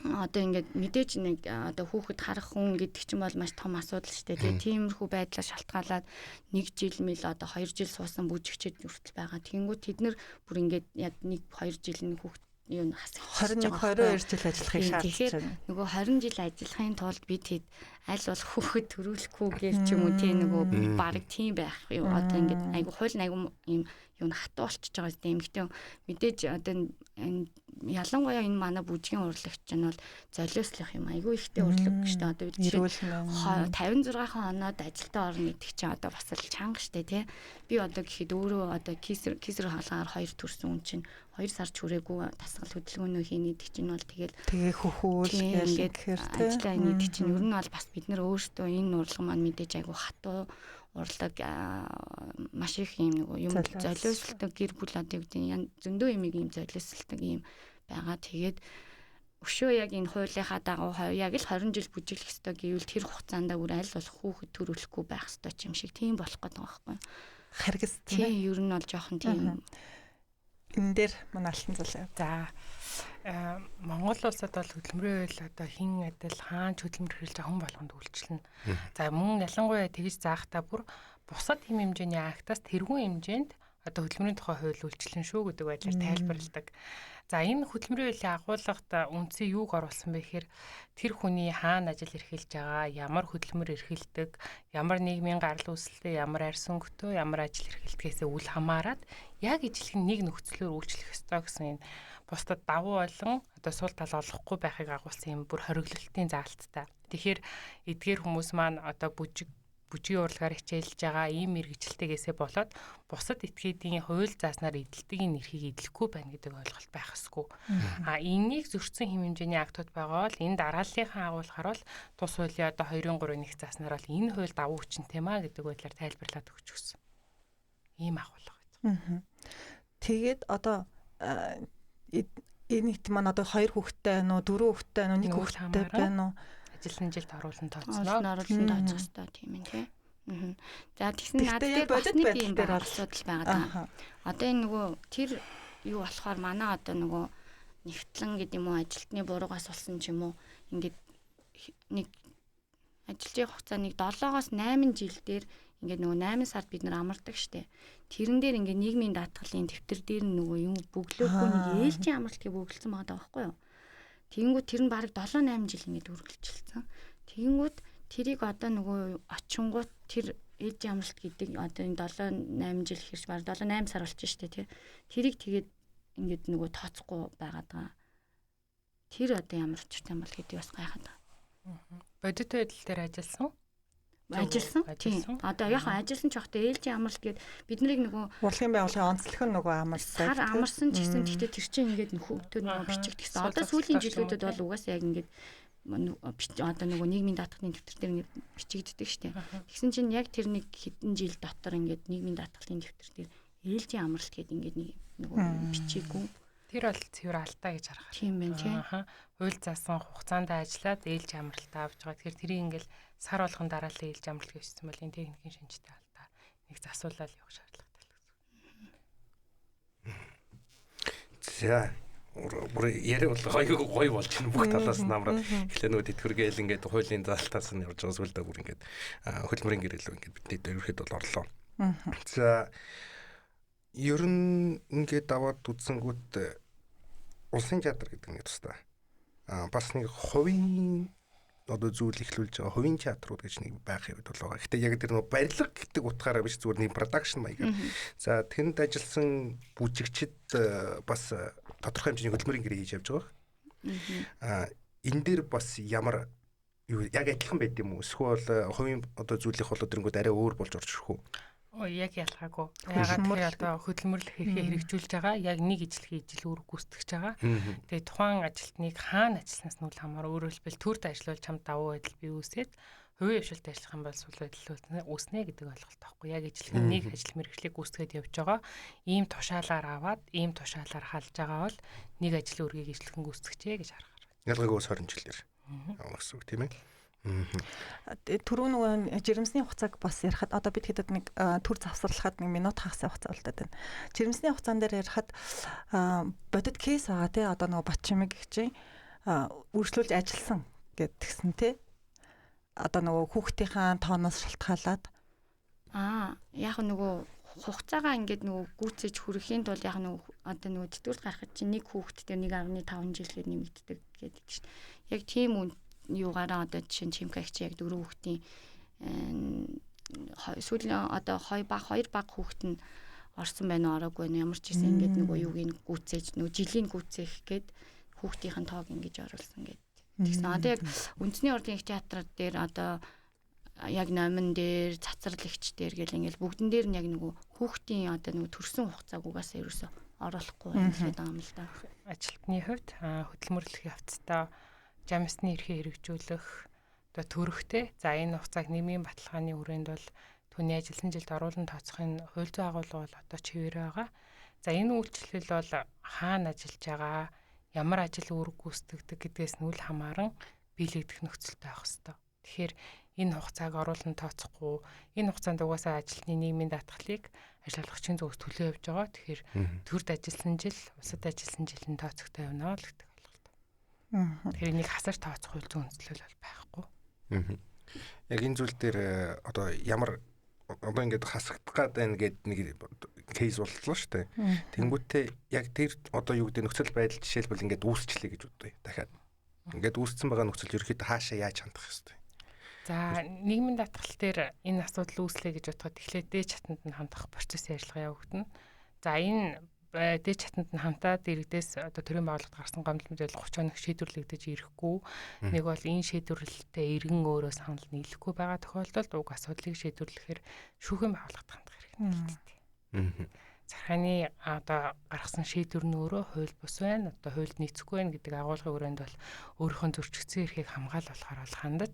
одоо ингээд мэдээж нэг одоо хүүхэд харах хүн гэдэг чинь бол маш том асуудал шүү дээ. Тэгээ тиймэрхүү байдлаар шалтгаалаад нэг жил мэл одоо 2 жил суусан бүжигчд хүртэл байгаа. Тэнгүүд тэд нар бүр ингээд яг 1 2 жил нь хүүхэд юу хасах 21 22 жил ажиллахыг шаардж байна. Нөгөө 20 жил ажиллахын тулд бид хэд аль болох хүүхэд төрүүлэхгүйгээр ч юм уу тий нөгөө баг тийм байх юу одоо ингээд айгу хууль айгу юм юу хатуу болчихж байгаа юм. Эмэгтэй мэдээж одоо энэ ялангуяа энэ манай бүжгийн урлагч нь бол золиослох юм айгу ихтэй урлаг шүү дээ. Одоо бид 56 оноод ажилдаа орно гэдэг чинь одоо бас л чанга шүү дээ тий. Би одоо гэхэд өөрөө одоо кисэр хаалгаар хоёр төрсөн хүн чинь 2 сар ч хүрээгүй тасгал хөдөлгөөнөө хийнэ гэдэг чинь бол тэгэл тэгээ хөхүүл гээл ажиллаа хийнэ гэдэг чинь ер нь бол бас бид нар өөрсдөө энэ урлаг маань мэдээж айгу хатуу урлаг маш их юм нөгөө юм золиослдог гэр бүл одоо юу гэдэг зөндөө юмыг юм золиослдог юм байгаа. Тэгээд өшөө яг энэ хуулийнхаа дагуу яг л 20 жил бүжиглэх ёстой гэвэл тэр хугацаанд бүр аль болох хүүхэд төрүүлэхгүй байх ёстой ч юм шиг тийм болох гэдэг байгаа байхгүй. Харгас тийм ер нь бол жоохон тийм. Энэ дээр манай алтан зулаа. За Монгол улсад бол хөдөлмөрийн хууль одоо хин адил хаанч хөдөлмөр хэрэглэж байгаа хүн болгонд үйлчилнэ. За мөн ялангуяа тэгж заахтаа бүр бусад хэм хэмжээний актаас тэргүүн хэмжээнд Одоо хөдөлмөрийн тухай хууль үйлчлэн шүү гэдэг байдлаар тайлбарладаг. За энэ хөдөлмөрийн хуулийн агуулгад үндсэн юуг оруулсан бэ гэхээр тэр хүний хаана ажил эрхэлж байгаа, ямар хөдөлмөр эрхэлдэг, ямар нийгмийн гарал үүсэлтэй, ямар арьс өнгөтэй, ямар ажил эрхэлдгээсээ үл хамааран яг ижилхэн нэг нөхцлөөр үйлчлэх ёстой гэсэн энэ бусдад давуу болон одоо сул тал олохгүй байхыг агуулсан юм бүр хориглолтын заалттай. Тэгэхээр эдгээр хүмүүс маань одоо бүжгийн урлагаар хичээлж байгаа ийм мэргэжилтэйгээсээ болоод бусад этгээдийн хууль зааснаар эдэлдэг эрхийг эдлэхгүй байна гэдэг ойлголт байх ёсгүй. А энийг зөрчсөн хэм хэмжээний актууд байгаа бол энэ дарааллынхаа агуулгаар бол тус хуулийн одоо 2-3 нэг зааснаар бол энэ хууль давуу хүчинтэй маа гэдэг байдлаар тайлбарлаад өгч өгсөн. Ийм агуулга байж. Тэгээд одоо энэ их маань одоо 2 хүүхэдтэй байна уу, 4 хүүхэдтэй байна уу, 1 хүүхэдтэй байна уу? Ажилласан жилд оруулан тооцноо. Оруулан тооцох хэрэгтэй тийм ээ тий. За тэгсэн над дээр бас нэг юм асуудал байгаа даа. Одоо энэ нөгөө тэр юу болохоор манай одоо нөгөө нэгтлэн гэдэг юм уу ажилтны буруугаас болсон ч юм уу ингээд нэг ажиллаж байгаа хугацаа нэг 7-оос 8 жил дээр ингээд нөгөө 8 сард бид нар амардаг штэ. Тэрэн дээр ингээд нийгмийн даатгалын дэвтэр дээр нөгөө юм бөглөөгүй нэг ээлжийн амралтыг бөглөсөн байгаа даа байхгүй юу? Тэгэнгүүт тэр нь бараг 7-8 жил ингээд үргэлжилсэн. Тэгэнгүүт тэрийг одоо нөгөө очингууд тэр ээлжийн амралт гэдэг одоо энэ 7-8 жил хэрч бараг 7-8 сар болчих штэ тий. Тэрийг тэгээд ингээд нөгөө тооцохгүй байгаад байгаа. Тэр одоо ямар учиртай юм бол гэдэг бас гайхаад байгаа. Бодит байдал дээр ажилласан. Ажилласан. Тийм. Одоо яг ажилласан ч явахдаа ээлжийн амралт гээд бид нарыг нөгөө урлагийн байгууллагын онцлог нь нөгөө амарсан. Сар амарсан ч гэсэн гэхдээ тэр чинь ингээд нөхөдөө нөгөө бичигдсэн. Одоо сүүлийн жилүүдэд бол угаасаа яг ингээд одоо нөгөө нийгмийн даатгалын дэвтэр дээр ингээд бичигддэг штеп. Тэгсэн чинь яг тэр нэг хэдэн жил дотор ингээд нийгмийн даатгалын дэвтэр дээр ээлжийн амралт гээд ингээд нэг нөгөө бичээгүй. Тэр бол цэвэр алдаа гэж харах. Тийм байна тий. Хууль заасан хугацаанд ажиллаад ээлж амралтаа авч байгаа. Тэгэхээр тэрийг ингээл сар болгон дараалал ээлж амралт гэвчсэн бол энэ техникийн шинжтэй алдаа. Нэг засуулаад явах шаардлагатай л гэсэн. За бүр яриа бол гоё болж байна бүх талаас нь амраад. Эхлээ нөгөө тэтгэвргээл ингээд хуулийн заалтаас нь явж байгаа сүлдээ бүр ингээд хөдөлмөрийн гэрээлүү ингээд бидний дөрвөхэд бол орлоо. За ер нь ингээд аваад үзсэнгүүт улсын театр гэдэг нэг тусдаа. Бас нэг хувийн одоо зүйл эхлүүлж байгаа хувийн театрууд гэж нэг байх юм бол байгаа. Гэтэ яг тэр нэг барилга гэдэг утгаараа биш зүгээр нэг продакшн маягаар. За тэнд ажилласан бүжигчид бас тодорхой хэмжээний хөдөлмөрийн гэрээ хийж явж байгаа. Энэ дээр бас ямар юу яг адилхан байд юм уу? Эсвэл хувийн одоо зүйлийнх бол тэрнгүүд арай өөр болж орж ирэх үү? Яг ялгаагүй. Ягаад гэхээр одоо хөдөлмөрлөх эрхээ хэрэгжүүлж байгаа. Яг нэг ижил ижил үүрэг гүйцэтгэж байгаа. Тэгээ тухайн ажилтныг хаана ажилласнаас нь үл хамааран өөрөөр хэлбэл төрд ажиллавал чамд давуу байдал бий үүсээд хувийн хвшилт ажиллах юм бол сул байдал үүснэ гэдэг ойлголт байхгүй. Яг ижилхэн нэг ажил мэргэжлийг гүйцэтгээд явж байгаа. Ийм тушаалаар аваад, ийм тушаалаар халж байгаа бол нэг ажил үүргийг ижилхэн гүйцэтгэжээ гэж харахаар. Ялгаагүй 20 жилээр. Гэсэн үг тийм ээ. Түрүү нөгөө жирэмсний хугацааг бас ярихад одоо бид хэдэд нэг төр завсарлахад нэг минут хагас хугацаа болтоод байна. Жирэмсний хугацаан дээр ярихад бодит кейс байгаа тий одоо нөгөө Батчимэг гэх чинь үргэлжлүүлж ажилласан гэдгсэн тий. Одоо нөгөө хүүхдийнхаа тооноос шалтгаалаад яг нөгөө хугацаагаа ингээд нөгөө гүйцэж хүрэхийн тулд яг нөгөө одоо нөгөө тэтгэврт гарахад чинь нэг хүүхэд дээр 1.5 жил гээд нэмэгддэг гэдэг чинь яг тийм үн юугаараа одоо жишээ нь Чимкагч яг дөрөв хүүхдийн сүүлийн одоо хоёр баг хүүхэд нь орсон байна уу ороогүй байна ямар ч гэсэн ингээд нөгөө юуг нь гүйцээж нөгөө жилийн гүйцээх гээд хүүхдийнх нь тоог ингэж оруулсан гээд тэгсэн. Одоо яг үндэсний урлагийн их театр дээр одоо яг номин дээр цацрал эгч дээр гэл ингээд бүгдэн дээр нь яг нөгөө хүүхдийн одоо нөгөө төрсэн хугацааг угаасаа ерөөсөө оруулахгүй байна гэдэг юм л да. Ажилтны хувьд хөдөлмөрлөх явцдаа жамсны эрхээ хэрэгжүүлэх одоо төрөхтэй. За энэ хугацааг нийгмийн баталгааны хүрээнд бол түүний ажилласан жилд оруулан тооцохын хууль зүйн агуулга бол одоо чигээр байгаа. За энэ үйлчлэл бол хаана ажиллаж байгаа, ямар ажил үүрэг гүйцэтгэдэг гэдгээс нь үл хамааран биелэгдэх нөхцөлтэй байх ёстой. Тэгэхээр энэ хугацааг оруулан тооцохгүй, энэ хугацаанд угаасаа ажилтны нийгмийн даатгалыг ажил олгогчийн зүгээс төлөө явж байгаа. Тэгэхээр төрд ажилласан жил, улсад ажилласан жил нь тооцогтой явна л гэдэг. Тэгэхээр энийг хасаж тооцох хууль зүйн үндэслэл бол байхгүй. Яг энэ зүйл дээр одоо ямар одоо ингээд хасагдах гад байна гэд нэг кейс боллоо шүү дээ. Тэнгүүтээ яг тэр одоо юу гэдэг нөхцөл байдал жишээлбэл ингээд үүсчлээ гэж бодъё. Дахиад ингээд үүссэн байгаа нөхцөл ерөөхдөө хаашаа яаж хандах ёстой. За, нийгмийн даатгал дээр энэ асуудал үүслээ гэж бодоход эхлээд дээд чатанд нь хандах процесс ярилцлага явагдана. За, энэ дээд чатанд нь хамтаад иргэдээс одоо төрийн байгууллагад гарсан гомдол мэдээлэл 30 хоног шийдвэрлэгдэж ирэхгүй. Нэг бол энэ шийдвэрлэлтэд иргэн өөрөө санал нийлэхгүй байгаа тохиолдолд уг асуудлыг шийдвэрлэхээр шүүхийн байгууллагад хандах хэрэгтэй. Захиргааны одоо гаргасан шийдвэр нь өөрөө хууль бус байна, одоо хуульд нийцэхгүй байна гэдэг агуулгын хүрээнд бол өөрийнхөө зөрчигдсөн эрхийг хамгаалуулахаар бол хандаж,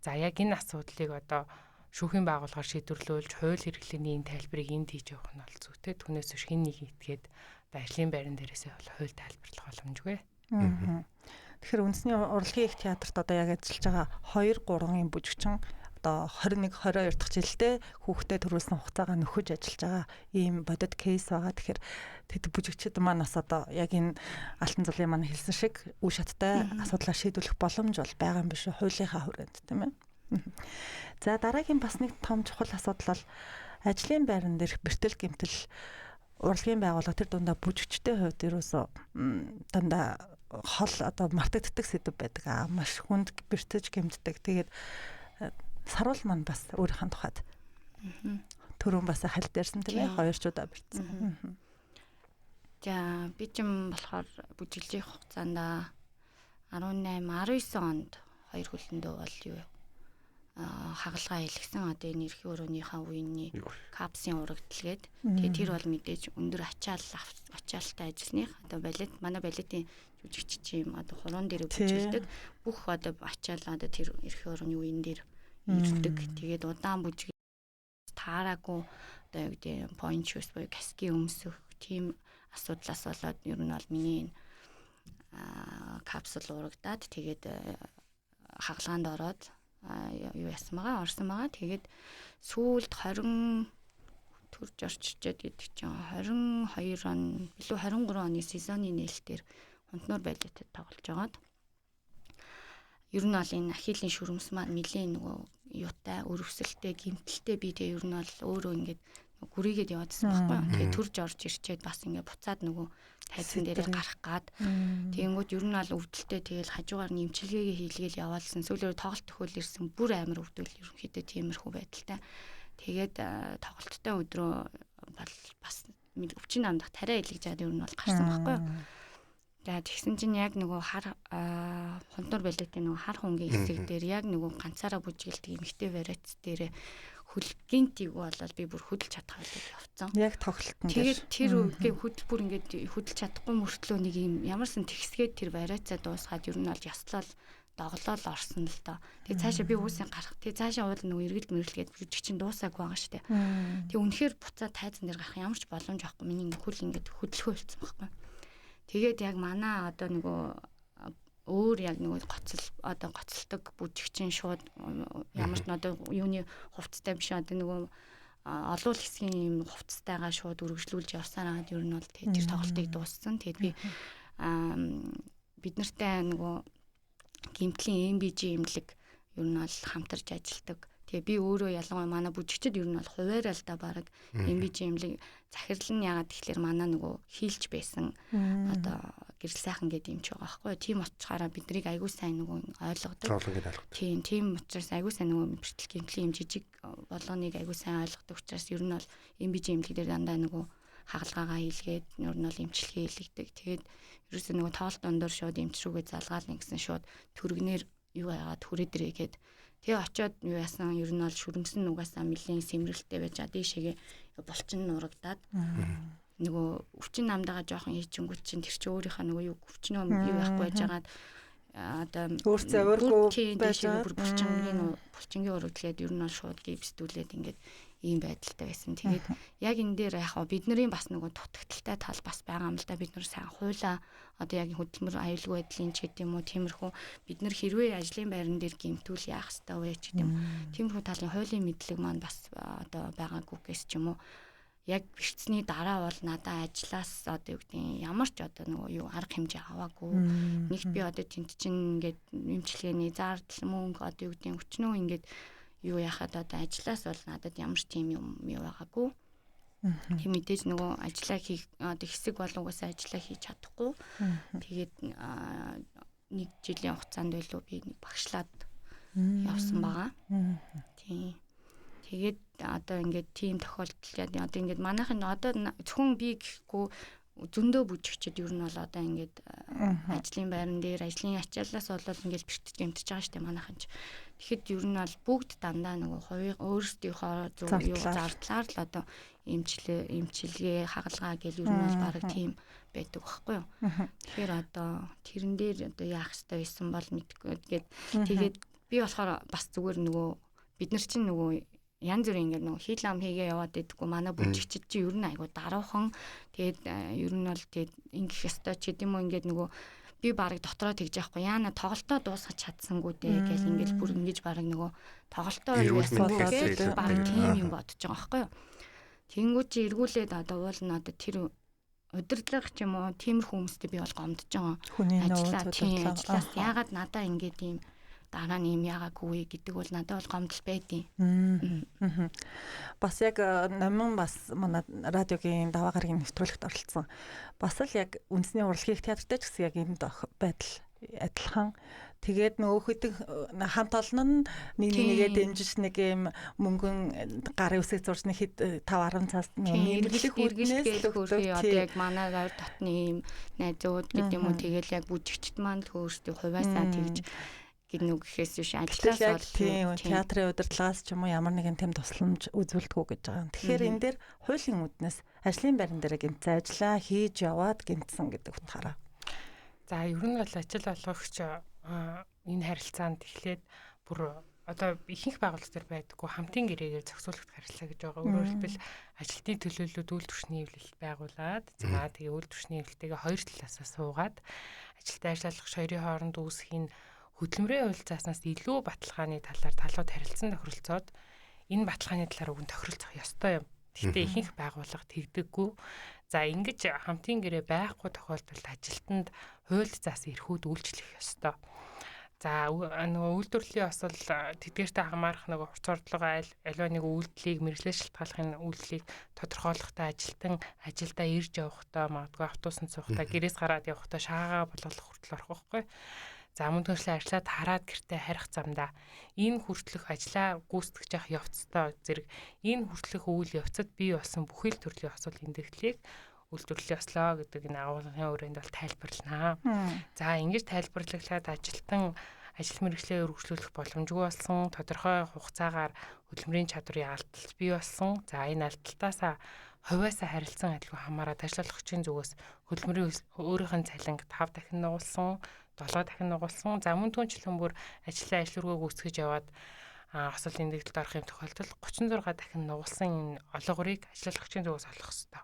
за яг энэ асуудлыг одоо шүүхийн байгууллагаар шийдвэрлүүлж хууль хэрэглээний энэ тайлбарыг энд хийж явах нь бол зүйтэй. Түүнээс биш хэн нэг итгээд одоо ажлын байран дээрээсээ бол хууль тайлбарлах боломжгүй. Тэгэхээр үндэсний урлагийн их театрт одоо яг ажиллаж байгаа 2 3 юм бүжигчин одоо 21 22 дахь жилдээ хүүхдээ төрүүлсэн хугацаагаа нөхөж ажиллаж байгаа ийм бодит кейс байгаа. Тэгэхээр тэд бүжигчид маань бас одоо яг энэ Алтан зулын маань хэлсэн шиг үе шаттай асуудлаа шийдвэрлэх боломж бол байгаа юм биш үү хуулийнхаа хүрээнд, тийм ээ. За, дараагийн бас нэг том чухал асуудал бол ажлын байран дээрх бэртэл гэмтэл. Урлагийн байгууллага, тэр дундаа бүжигчдийн хувьд ерөөсөө дандаа хол одоо мартагддаг сэдэв байдаг. Аа, маш хүнд бэртэж гэмтдэг. Тэгээд Саруул маань бас өөрийнхөө тухайд түрүүн бас хальт ярьсан, тийм ээ, хоёр ч удаа бэртсэн. За, би ч юм болохоор бүжиглжих хугацаанд 18 19 онд хоёр хөлөндөө бол юу хагалгаа хийлгсэн. Одоо энэ эрхийн өрөөнийхөө үеийн капсын урагдал гээд. Тэгээ тэр бол мэдээж өндөр ачаалтай ажилласных. Одоо балет, манай балетын жүжигч юм одоо хуруун дээр бүжиглдэг. Бүх одоо ачаал одоо тэр эрхийн өрөөний үеийн дээр ирдэг. Тэгээд удаан бүжиг таараагүй одоо юу гэдэг point shoes буюу каски өмсөх тийм асуудлаас болоод ер нь бол миний энэ капсул урагдаад, тэгээд хагалгаанд ороод юу яасан байгаа, орсон байгаа. Тэгээд сүүлд 20 төрж орчижээд гэдэг чинь 22 он билүү 23 оны сезоны нээлтээр Хунтнуур балетэд тоглож байгаад ер нь бол энэ ахилийн шүрмэс маань нэлээд нөгөө юутай өрөвсөлтэй, гимтэлтэй. Би тэгээ ер нь бол өөрөө ингээд гүрийгээд яваадсан байхгүй юу. Тэгээ төрж орж ирчээд бас ингээд буцаад нөгөө тайзан дээрээ гарах гад. Тэгэнгүүт ер нь бол өвдөлттэй, тэгэл хажуугаар нь эмчилгээгээ хийлгээл яваалсан. Сүүлээр тоглолт төхөөл ирсэн, бүр амар өвдөл, ерөнхийдөө тиймэрхүү байдалтай. Тэгээд тоглолттой өдрөө бол бас өвчин намдах тариа илгэж чад ер нь бол гарсан байхгүй юу. За, тэгсэн чинь яг нөгөө хар Хунтнуур балетын нөгөө хар хунгийн хэсэг дээр яг нөгөө ганцаараа бүжиглдэг эмэгтэй вариац дээр хөл гинт ивгүй болоод би бүр хөдөлж чадах болоод явцсан. Яг тоглолтон дээр. Тэгээд тэр үеийн хөдөл бүр ингээд хөдөлж чадахгүй мөртлөө нэг юм ямарсан тэгсгээд тэр вариацаа дуусгаад ер нь бол яслал доглоол орсон л доо. Тэгээ цаашаа би үүсийн гарах. Тэгээ цаашаа уул нөгөө эргэлд мэргэлгээд жүжиг чинь дуусаагүй байгаа шүү дээ. Тэгээ үнэхээр буцаад тайзан дээр гарах ямар ч боломж авахгүй. Миний хөл ингээд хөдөлгөө болсон байхгүй. Тэгээд яг манай одоо нөгөө өөр яг нөгөө гоцол одоо гоцолдог бүжигчин шууд ямар ч одоо юуны хувцастай биш, одоо нөгөө олуул хэсгийн юм хувцастайгаа шууд үргэлжлүүлж явсаар хагаад ер нь бол тэр тоглолтыг дууссан. Тэгээд би бид нартай нөгөө гимтлийн MBG эмнэлэг ер нь бол хамтарч ажилладаг. Тэгээ би өөрөө ялангуяа манай бүжигчд ер нь бол хуваараа л да баг MBG эмнэлэг захирал нь, ягаад тэгэхээр манай нөгөө хийлч байсан одоо гэрэл сайхан гэдэг юм ч байгаа байхгүй. Тийм учраас биднийг айгүй сайн нөгөө ойлгодог. Тийм, тийм учраас айгүй сайн нөгөө бэртэл гэмтлийн юм жижиг болгоныг айгүй сайн ойлгодог учраас ер нь бол MBG эмнэлэг дээр дандаа нөгөө хагалгаагаа хийлгээд ер нь бол эмчилгээ хийлгдэг. Тэгээд ерөөсөө нөгөө тоолт дундуур шууд эмч рүүгээ залгаал ингэсэн шууд түргнэр юу яагаад хүрээд ирээгээд. Тэгээ очиод юу яасан, ер нь бол шүрмсэн угаасаа нэлийн сэмрэлттэй байж дийшээгээ булчин нурагдаад нөгөө өвчин намдагаа жоохон хийчингүүт чинь тэр чинь өөрийнхөө нөгөө юу өвчнөө юу байхгүй байжгаад одоо өөр завиргүй байж бүр булчингийн урагдлаад ер нь бол шууд гипсдүүлээд ингээд ийм байдалтай байсан. Тэгээд яг энэ дээр яг бидний бас нөгөө дутагдaltaй тал бас байгаа юм л да. Бид нар сайн хуулаа одоо яг хөдөлмөр аюулгүй байдлын ч гэдэг юм уу, тиймэрхүү бид нар хэрвээ ажлын байран дээр гэмтүүл яах ёстой вэ ч гэдэг юм. Тиймэрхүү талын хуулийн мэдлэг маань бас одоо байгаагүй гэс ч юм уу. Яг бэртсэний дараа бол надаа ажлаас одоо юу гэдэг ямар ч одоо нөгөө юу арга хэмжээ аваагүй. Нэгт би одоо тэнд чинь ингээд эмчилгээний зардал мөнгө одоо юу гэдэг өчнөө ингээд юу яхад одоо ажлаас бол надад ямар ч тийм юм юу байгаагүй. Тэг мэдээж нөгөө ажиллаа хийх одоо хэсэг бол угаасаа ажиллаа хийж чадахгүй. Тэгээд нэг жилийн хугацаанд байлуу би нэг багшлаад явсан байгаа. Тийм. Тэгээд одоо ингээд тийм тохиолдол одоо ингээд манайхын одоо зөвхөн би гэхгүй зөндөө бүжигчд ер нь бол одоо ингээд ажлын байран дээр ажлын ачааллаас болоод ингээд бэртэж гэмтэж байгаа штэ манайхан ч. Тэгэхэд ер нь бол бүгд дандаа нөгөө хувийн өөрсдийнхөө юу зардлаар л одоо эмчилгээ хагалгаа гэл ер нь бол бараг тийм байдаг байхгүй юу. Тэгэхээр одоо тэрэн дээр одоо яах ёстой байсан бол мэдгүй. Тэгээд би болохоор бас зүгээр нөгөө бид нар чинь нөгөө янз бүрийн ингээд нөгөө хил ам хийгээ яваад идэггүй манай бүжигчд чи ер нь айгу даруухан. Тэгээд ер нь бол тэгээд ингэх ёстой ч гэдэм үү ингээд нөгөө би бараг дотроо тэгж яахгүй яана тоглолтоо дуусгах чадсангүй дээ гэл ингээд бүр ингэж бараг нөгөө тоглолтоо яасан бараг тийм юм бодож байгаа байхгүй юу. Тэнгүү чи эргүүлээд одоо уул нь одоо тэр удирдлага ч юм уу тиймэрхүү хүмүүстэй би бол гомдож байгаа. Ажиллаа тийм ажиллаас яагаад надаа ингээд ийм дараа нь юм яагаагүй гэдэг бол надад бол гомдол байдیں۔ Бас яг номин бас манай радиогийн даваа гарагийн нэвтрүүлэгт оролцсон. Бас л яг үндэсний урлагийн театртай ч гэсэн яг энэ байдал адилхан. Тэгээд нөгөө хэдэг хамт олон нь нэг нэгээ дэмжиж нэг юм мөнгөн гарын үсэг зурж нэг хэд 5 10 цаас нэмэрлэх үргэлжлэх одоо яг манай ойр дотны юм найзууд гэдэг юм уу тэгэл яг бүжигчд маань л өөрсдөө хувиасаа тэгж гинүү гэхээс биш ажлаас бол тийм театрын удирдлагаас ч юм уу ямар нэгэн тэм тусламж үзүүлдэггүй гэж байгаа. Тэгэхээр энэ дээр хуулийн үүднээс ажлын байран дээр гэмтсэн ажиллаа хийж яваад гэмтсэн гэдэг утгаараа. За ер нь бол ажил олгогч энэ харилцаанд эхлээд бүр одоо ихэнх байгууллага төр байдаггүй хамтын гэрээгээр зохицуулах харилцаа гэж байгаа. Өөрөөр хэлбэл ажилтны төлөөллүүд үйл түвшний хэвлэлт байгуулад за тэгээ үйл түвшний хэвлэлтэйгээ хоёр талаасаа суугаад ажилтны ажил олгогч хоёрын хооронд үүсэх энэ хөдөлмөрийн хууль зааснаас илүү баталгааны талаар талууд харилцан тохиролцоод энэ баталгааны талаар уг нь тохиролцох ёстой юм. Гэхдээ ихэнх байгууллага тэгдэггүй. За ингэж хамтын гэрээ байхгүй тохиолдолд ажилтнанд хуульд заасан эрхүүд үйлчлэх ёстой. За нөгөө үйлдвэрлэлийн осол тэдгээртэй хамаарах нөгөө хурц орлого аливаа нэг үйлдэлийг мэргэжлээ шалтгааллахын үйлдэлийг тодорхойлохдоо ажилтан ажилдаа ирж явахдаа магадгүй автобусанд суухдаа гэрээс гараад явахдаа шаагаа болгох хүртэл орох байхгүй. За мөн түншлэн ажиллаад хараад гэртээ харих замдаа энэ хүртэлх ажлаа гүйцэтгэж явах явцдаа зэрэг энэ хүртэлх үйл явцад бий болсон бүхий л төрлийн осол эндэгдлийг үйлдвэрлэлийн ослоо гэдэг энэ агуулгын өрөөнд бол тайлбарлана. За ингэж тайлбарлаглаад ажилтан ажил мэргэжлээ өргөжлүүлэх боломжгүй болсон, тодорхой хугацаагаар хөдөлмөрийн чадварын алдалт бий болсон. За энэ алдалтаасаа хувиасаа харилцан адилгүй хамаарат ажил олгогчийн зүгээс хөдөлмөрийн өөрийнх нь цалинг 5 дахин нугалсан, 7 дахин нугалсан. За мөн түнчлэн бүр ажлаа ажил рүү гүйцэтгэж яваад осол эндэгдэлд орох юм тохиолдолд 36 дахин нугалсан энэ олгорыг ажил олгогчийн зүгээс олох ёстой.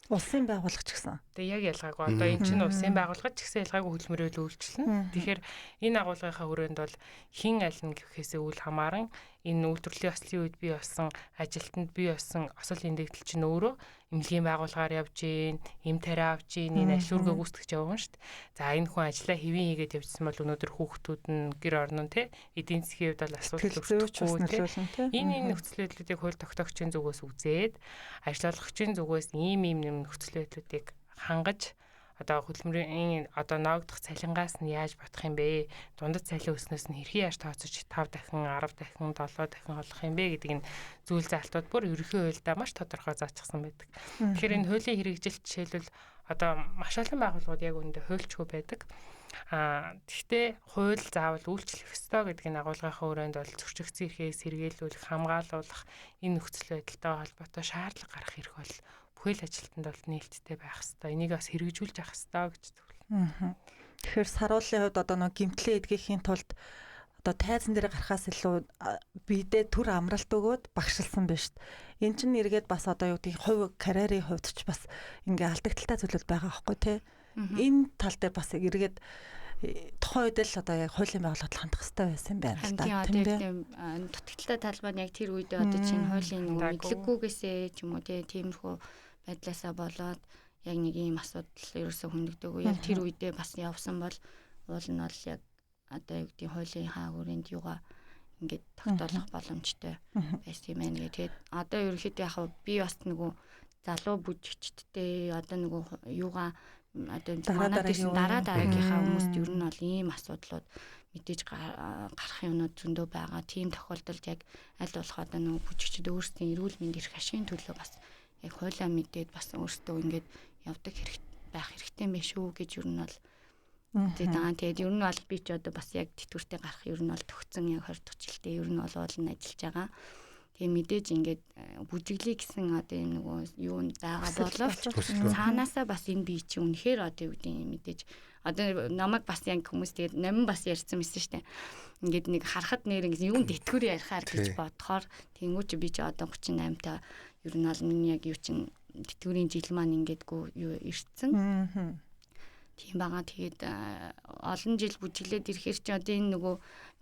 Улсын байгууллага ч гэсэн. Тэгээ яг ялгаагүй. Одоо эн чинь улсын байгууллага ч гэсэн ялгаагүй хөдөлмөрөөр үйлчлэнэ. Тэгэхээр энэ агуулгынхаа хүрээнд бол хин аль нь гэхээсээ үл хамааран энэ үйлдвэрлэлийн ослын үед бий болсон ажилтнанд бий болсон осол эндэгдэл чинь өөрөө эмнэлгийн байгууллагаар явж гин, эм тариа авч гин, энэ ажил үүргээ гүйцэтгэж явна шүү дээ. За энэ хүн ажлаа хэвийн хийгээд явжсан бол өнөөдөр хүүхдүүд нь гэр орнон те эдийн засгийн хувьд бол асуудал өртөхгүй те. Энэ нөхцөл байдлуудыг хууль тогтоогчийн зүгээс үзээд ажил олгогчийн зүгээс ийм ийм нөхцөл байдлуудыг хангаж одоо хөдөлмөрийн одоо ноогдох цалингаас нь яаж бодох юм бэ? Дундад цалин өснөөс нь хэрхэн яаж тооцож 5 дахин, 10 дахин, 7 дахин олох юм бэ гэдэг энэ зүйл залтууд бүр ерөнхий хуульдаа маш тодорхой заачсан байдаг. Тэгэхээр энэ хуулийн хэрэгжилт жишээлбэл одоо маш олон байгууллагууд яг үүндээ хуульчгүй байдаг. Гэхдээ хууль заавал үйлчлэх ёстой гэдэг энэ агуулгынхаа өрөөнд бол зөрчигдсөн эрхээ сэргийлүүлэх, хамгаалуулах энэ нөхцөл байдалтай холбоотой шаардлага гарах эрх бол бүхэл ажилтнанд бол нээлттэй байх ёстой. Энийг бас хэрэгжүүлж авах ёстой гэж зөвлөнө. Тэгэхээр саруулын хувьд одоо нэг гэмтлээ эдгэхийн тулд одоо тайзан дээр гарахаас илүү биедээ төр амралт өгөөд багшилсан байна шүү дээ. Эн чинь эргээд бас одоо юу гэдгийг хувь карьерийн хувьд ч бас ингээ алдагдaltaй зүйлүүд байгаа аахгүй тий. Энэ тал дээр бас эргээд тухайн үед л одоо яг хуулийн байгууллагад хандах хэрэгтэй байсан юм байна л да. Тийм ээ. Дутагдaltaй талбай нь яг тэр үедээ одоо чинь хуулийн нөгөө мэдлэггүйгээсээ ч юм уу тиймэрхүү байдлаасаа болоод яг нэг ийм асуудал ерөөсөө хөндөгдөөгүй. Яг тэр үедээ бас явсан бол уул нь бол яг одоо юу гэдгийг хуулийн хаа хүрээнд юугаа ингээд тогтоолох боломжтой байсан юм байна. Тэгээд одоо ерөнхийдөө яг би бас нөгөө залуу бүжигчдтэй одоо нөгөө юугаа одоо манай дэсэн дараа дараагийнхаа хүмүүст ер нь бол ийм асуудлууд мэдээж гарах юмнууд зөндөө байгаа. Тийм тохиолдолд яг аль болох одоо нөгөө бүжигчд өөрсдийн эрүүл мэнд эрх ашигын төлөө бас яг хуулиа мэдээд бас өөрсдөө ингээд явдаг хэрэг байх хэрэгтэй юм биш үү гэж ер нь бол тэгээд ер нь бол би ч одоо бас яг тэтгэвртэй гарах ер нь бол төгссөн яг 20 дахь жилдээ ер нь бол уулын ажиллаж байгаа. Тэгээ мэдээж ингээд бүжиглэе гэсэн одоо юм нөгөө юу байгаа боловч цаанаасаа бас энэ бие чи үнэхээр одоо юу гэдэг юм мэдээж одоо намайг бас яг хүмүүс тэгээд номин бас ярьсан байсан штэ. Ингээд нэг харахад нэр ингээд юун тэтгэвэр ярихаар гэж бодохоор тэнгуү чи би чи одоо 38 та ер нь бол миний яг юу чин тэтгэврийн жил маань ингээдгүй юу ирсэн. Тийм байгаа. Тэгээд олон жил бүжиглээд ирэхээр чи одоо энэ нөгөө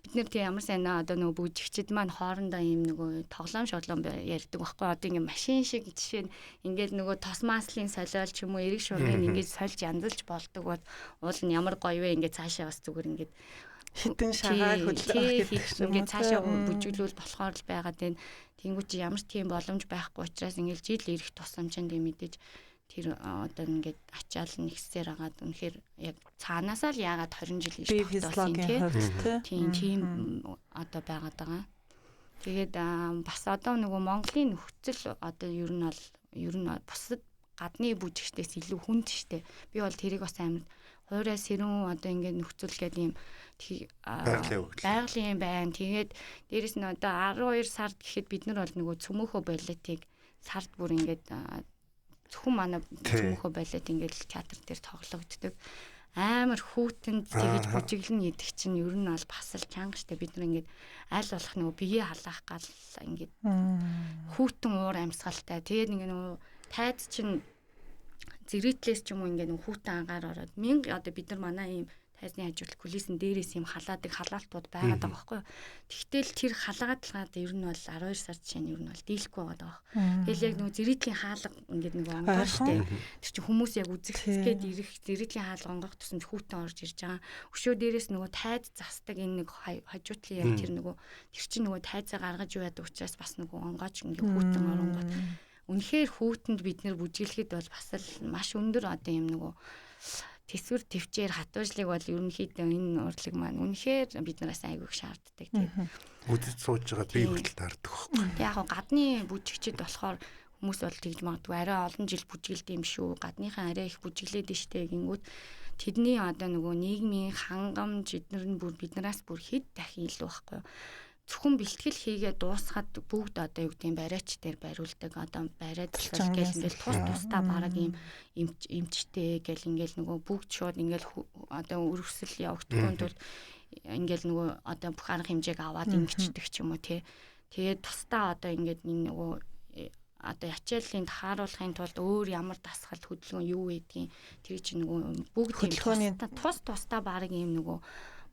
бид нэр тийм ямар сайн одоо нөгөө бүжигчд маань хоорондоо ийм нөгөө тоглоом шоглоом ярьдаг байхгүй. Одоо ингээ машин шиг жишээ нь ингээд нөгөө тос маслын солиол ч юм уу эрэг шургийг ингээд сольж янзалж болдог бол уул нь ямар гоё вэ ингээд цаашаа бас зүгээр ингээд хитэн шагаа хөдлөх гэдэг шиг ингээд цаашаа бүжиглүүл болохоор л байгаад байна. Тэнгүү чи ямар ч тийм боломж байхгүй учраас ингээд жил ирэх тусам чинь тийм мэдээж тэр одоо ингээд ачаал нэгсээр агаад үнэхээр яг цаанаасаа л яагаад 20 жил иш тогтоосон тийм тийм одоо байгаад байгаа. Тэгээд бас одоо нөгөө Монголын нөхцөл одоо ер нь бол ер нь бусад гадны бүжигчдээс илүү хүнд штэ. Би бол тэрийг бас амар хуурай сэрүүн одоо ингээд нөхцөл гэдэг юм байгалийн байна. Тэгээд дээрэс нь одоо 12 сард гэхэд бид нар бол нөгөө цөмөөхөө балетыг сард бүр ингээд зөвхөн манай цөмөөхөө балет ингээд театр дээр тоглогддог. Амар хүүтэнд тэгэж бүжиглэн идэх чинь ер нь бол бас л чанга штэ. Бид нар ингээд аль болох нөгөө бие халаах гал ингээд хүүтэн уур амьсгалтай. Тэгээд ингээд нөгөө тайз чинь зэрэтлээс ч юм уу ингээд хүүтэн ангаар ороод мянга одоо бид нар манай ийм тайзны хажууд кулисэн дээрээс юм халаадаг халаалтууд байгаад байгаа байхгүй юу. Тэгтэл тэр халаагадлгаад ер нь бол 12 сар жишээ нь ер нь бол дийлэхгүй байгаа даа. Тэгэл яг нөгөө зэрэгтлийн хаалга ингээд нөгөө онгоо штэ. Тэр чинь хүмүүс яг үзэх гээд ирэх зэрэгтлийн хаалга онгох тусамж хүүтэн орж ирж байгаа. Өшөө дээрээс нөгөө тайз застдаг энэ нэг хажуутлын яг тэр нөгөө тэр чинь нөгөө тайзаа гаргаж яваад учраас бас нөгөө онгооч ингээд хүүтэн оронгот үнэхээр хүүтэнд бид нэр бүжиглэхэд бол бас л маш өндөр одоо юм нөгөө тэсвэр төвчээр хатуужлыг бол ерөнхийдөө энэ урлаг маань үнэхээр бид нараас айгүй их шаарддаг. Тэгээд үзэж сууж байгаа би хүртэл таардаг байхгүй. Яг гоо гадны бүжигчд болохоор хүмүүс бол тэгж магадгүй арай олон жил бүжиглэд юм шүү. Гадныхан арай их бүжиглээд штэ гингүүт тэдний одоо нөгөө нийгмийн хангамж эднэр нь бүр биднээс бүр хэд дахин илүү байхгүй. Зөвхөн бэлтгэл хийгээ дуусгаад бүгд одоо юу гэдэг юм бариач дээр бариулдаг. Одоо бариад гэл ингээл тус тусдаа бараг ийм эмчтэй гэл ингээл нөгөө бүгд шууд ингээл одоо өргөсөл явагдахгүй тул ингээл нөгөө одоо бүх арга хэмжээг аваад ингэчдэг ч юм уу тий. Тэгээд тусдаа одоо ингээд энэ нөгөө одоо ачааллын тахааруулахын тулд өөр ямар дасгал хөдөлгөөн юу гэдгийг тэр чинь нөгөө бүгд тийм тус тусдаа бараг ийм нөгөө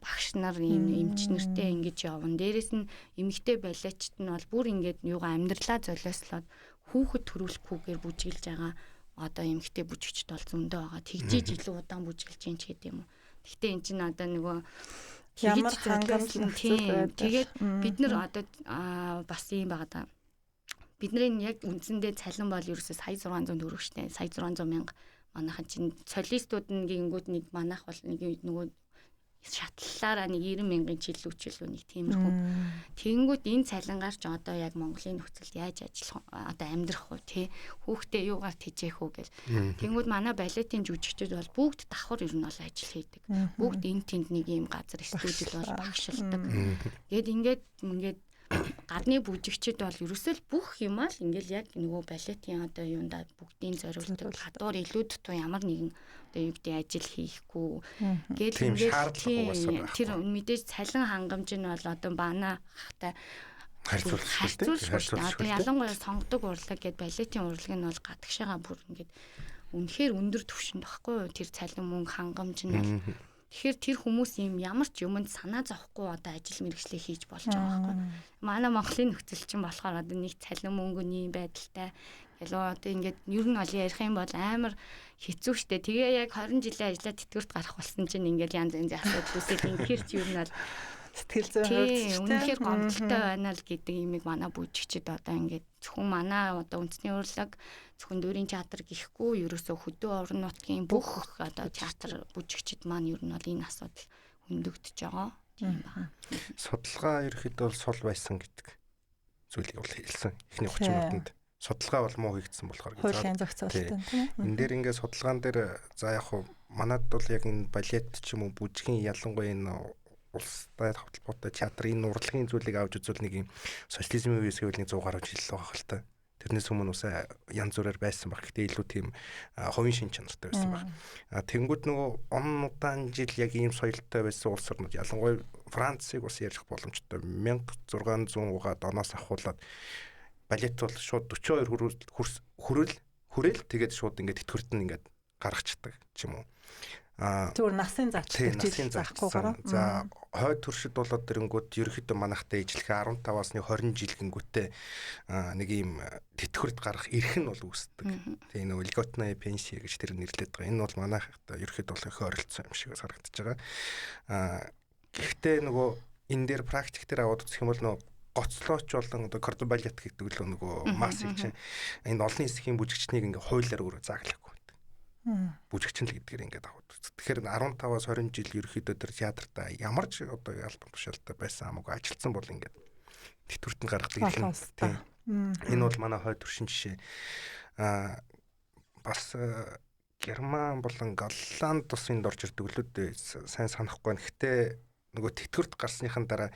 багш нар ийм эмч нартэй ингэж явна. Дээрээс нь эмэгтэй балиачт нь бол бүр ингээд юугаа амьдралаа золиослоод хүүхэд төрүүлэхгүйгээр бүжиглж байгаа одоо эмэгтэй бүжигчд бол зөндөө байгаа. Тэгжиж илүү удаан бүжиглж юм ч гэдэг юм уу. Гэхдээ эн чинь одоо нөгөө ямар хангамж нөхцөл байдаг. Тэгээд бид нар одоо бас ийм байгаа даа. Бидний яг үндсэндээ цалин бол ерөөсөө сая 600 төгрөг штэ. Сая 600 мянга манайхан чинь солистууд нь гингүүд нэг манайх бол нэг нөгөө шатлалаараа нэг 90 мянган жилүүчлүү нэг тиймэрхүү. Тэгэнгүүт энэ цалингаар ч одоо яг Монголын нөхцөлд яаж ажиллах одоо амьдрах уу тий хүүхдээ юугаар тэжээх үү гэл. Тэгэнгүүт манай балетын жүжигчид бол бүгд давхар ер нь бол ажил хийдэг. Бүгд энэ тэнд нэг ийм газар студид бол багшилдаг. Тэгэд ингээд гадны бүжигчид бол ерөөсөө л бүх юмаа л ингээл яг нөгөө балетын одоо юунда бүгдийн зориулдаг. Гадуур илүү дутуу ямар нэгэн одоо юу гэдэг ажил хийхгүй гэл ингээд тэр мэдээж цалин хангамж нь бол одоо бана хахтай харьцуулшгүй. Одоо ялангуяа сонгодог урлаг гэд балетын урлаг нь бол гадагшаага бүр ингээд үнэхээр өндөр түвшинд багхгүй юу тэр цалин мөнгө хангамж нь бол. Тэгэхээр тэр хүмүүс юм ямар ч юмд санаа зовхгүй одоо ажил мэргэжлээ хийж болж байгаа байхгүй. Манай Монголын нөхцөл чинь болохоор одоо нэг цалин мөнгөний байдалтай гэлөө одоо ингээд ер нь бол ярих юм бол амар хэцүү шттэ. Тэгээ яг 20 жилийн ажиллаад тэтгэврт гарах болсон чинь ингээд янз янзын асуудал үүсэл инхээр чи ер нь бол сэтгэл зүйн хувьд үнэхээр гомдолтой байна л гэдэг имийг манай бүжигчид одоо ингээд зөвхөн манай одоо үндэсний урлаг Зөвхөн дүүрийн театр гэхгүй ерөөсөө хөдөө орон нутгийн бүх одоо театр бүжигчид маань ер нь бол энэ асуудал хөндөгдөж байгаа. Тийм байна. Судалгаа ерөөхдөө бол сул байсан гэдэг зүйлийг бол хэлсэн. Эхний 30 минутанд судалгаа бол муу хийгдсэн болохоор гэж. Хуулийн зохицуулалт тийм ээ. Энэ дээр ингээд судалгаан дээр за яг хуу манад бол яг энэ балет ч юм уу бүжгийн ялангуяа энэ улстай холбоотой театр энэ урлагийн зүйлийг авч үзвэл нэг юм социализмын үеэс гэвэл нэг 100 гаруй жил л байгаа хэл та. Тэрнээс өмнө ус янз бүрээр байсан баг. Гэтэ илүү тийм хувийн шин чанартай байсан баг. А тэнгууд нөгөө он удаан жил яг ийм соёлтой байсан улс орнууд ялангуяа Францыг бас ярих боломжтой. 1600 оноос ахуулаад балет бол шууд 42 хүрэл тэгээд шууд ингээд тэтгэврт нь ингээд гаргацдаг ч юм уу. Зүгээр насын зарчдаг жил заахгүйгээр. За хойд төршид болоод ирэнгүүт ерөөхдөө манайхтай ижлэхээ 15-аас 20 жил гингүүтээ нэг ийм тэтгэврт гарах эрх нь бол үүсдэг. Тэгээ нөгөө льготная пенсия гэж тэр нэрлэдэг байгаа. Энэ бол манайхтай ерөөхдөө бол их ойролцсон юм шиг харагдаж байгаа. Гэхдээ нөгөө энэ дээр практик дээр аваад үзэх юм бол нөгөө гоцлооч болон одоо кордобалет гэдэг л нөгөө массыг чинь энэ олон хэсгийн бүжигчнийг ингээ хуулиар өөрөө зааглаагүй. Бүжигчин л гэдгээр ингээд аваад үздэг. Тэгэхээр 15-аас 20 жил ерөөхдөө тэр театртаа ямар ч одоо албан тушаалтай байсан хамаагүй ажилласан бол ингээд тэтгэврт нь гаргадаг юм. Тийм. Энэ бол манай хойд төршин жишээ. Бас Герман болон Голланд бас энд орж ирдэг лүү дээ. Сайн санахгүй байна. Гэтэ нөгөө тэтгэврт гарсныхан дараа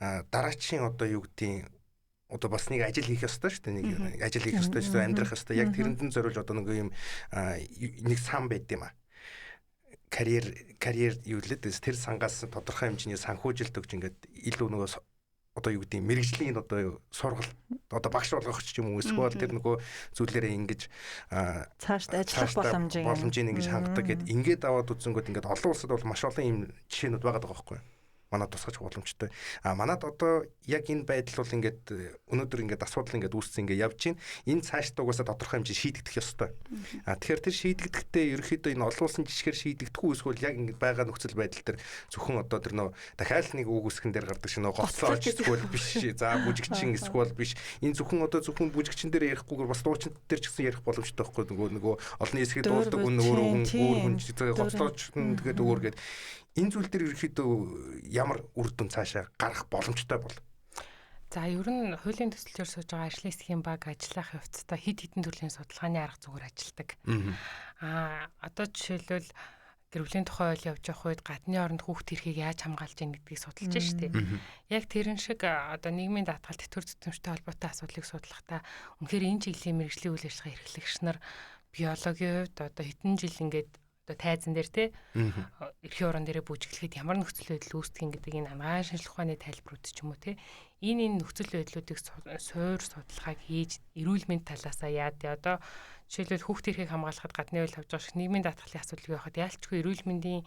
дараачийн одоо юу гэдгийг одоо бас нэг ажил хийх ёстой шүү дээ. Нэг ажил хийх ёстой шүү дээ, амьдрах ёстой. Яг тэрэнд нь зориулж одоо нэг юм нэг сан байд юм а. Карьер юу лээ тэр сангаас тодорхой хэмжээний санхүүжилт өгч ингээд илүү нөгөө одоо юу гэдэг мэрэгжлийн одоо сургалт одоо багш болгох ч юм уу эсвэл тэр нөгөө зүйлээрээ ингэж цаашдаа ажиллах боломжийг ингэж хангадаг гэд ингээд аваад үзэнгүүт ингээд олон улсад бол маш олон юм жишээнүүд байгаа даа байхгүй юу? Манай тусгаж боломжтой. А манад одоо яг энэ байдал бол ингээд өнөөдөр ингээд асуудал ингээд үүссэн ингээд явж байна. Энэ цаашдаа угаасаа тодорхой хэмжээ шийдэгдэх ёстой. А тэгэхээр тэр шийдэгдэхдээ ерөнхийдөө энэ олон улсын жишгээр шийдэгдэх үү эсвэл яг ингээд байгаа нөхцөл байдал дээр зөвхөн одоо тэр нөө дахиад нэг үг үсгэн дээр гардаг шиг нөө гоцлооч эсвэл биш. За бүжигчин эсвэл биш. Энэ зөвхөн одоо зөвхөн бүжигчин дээр ярихгүйгээр бас дуучин дээр ч гэсэн ярих боломжтой байхгүй нөгөө олон хэсгийг дуулдаг хүн өөр хүн өөр хүн гоцлооч тэгээд өөр гээд энэ зүйл дээр ерөнхийдөө ямар үр дүн цаашаа гарах боломжтой бол? За ер нь хуулийн төсөл дээр сууж байгаа ажлын хэсгийн баг ажиллах явцдаа хэд хэдэн төрлийн судалгааны арга зүгээр ажилладаг. Одоо жишээлбэл гэр бүлийн тухай хууль явж явах үед гадны оронд хүүхд эрхийг яаж хамгаалж яах гэдгийг судалж штеп. Яг тэрэн шиг одоо нийгмийн даатгал тэтгэвэр зүтэмжтэй холбоотой асуудлыг судлахдаа үнэхээр энэ чиглэлийн мэргэжлийн үйл ажиллагаа эрхлэгч нар биологийн хувьд одоо хэдэн жил ингээд одоо тайзан дээр те эрхийн уран дээрээ бүжиглэхэд ямар нөхцөл байдал үүсдэг юм гэдэг энэ анагаан шинжлэх ухааны тайлбарууд ч юм уу те энэ нөхцөл байдлуудыг суур судалгааг хийж эрүүл мэнд талаасаа яад одоо жишээлбэл хүүхд эрхийг хамгаалахад гадны үйл авч байгаа шиг нийгмийн даатгалын асуудлыг явахад яалчгүй эрүүл мэндийн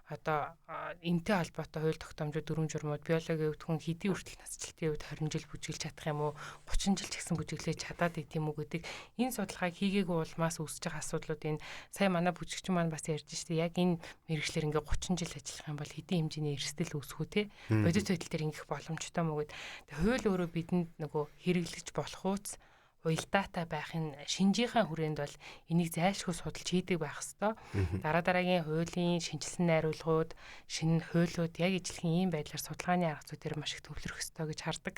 одоо энтэй холбоотой хууль тогтоомжууд дүрм журмууд биологийн хувьд хүн хэдий хүртэл насжилтын хувьд 20 жил бүжиглж чадах юм уу 30 жил ч гэсэн бүжиглэж чадаад идэм үү гэдэг энэ судалгааг хийгээгүй улмаас үүсэж байгаа асуудлууд энэ сая манай бүжигчин маань бас ярьж штэ яг энэ мэрэгчлэр ингээ 30 жил ажиллах юм бол хэдийн хэмжээний эрсдэл үүсэх үү те бодит байдал дээр ингэх боломжтой мó гэд хууль өөрөө бидэнд нөгөө хэрэглэж болох ууц уялдаатай байхын шинжийнхаа хүрээнд бол энийг зайлшгүй судалж хийдэг байх ёстой. Дараа дараагийн хуулийн шинжилсэн найруулгууд, шинэ хуулиуд яг ижилхэн ийм байдлаар судалгааны арга зүй дээр маш их төвлөрөх ёстой гэж хардаг.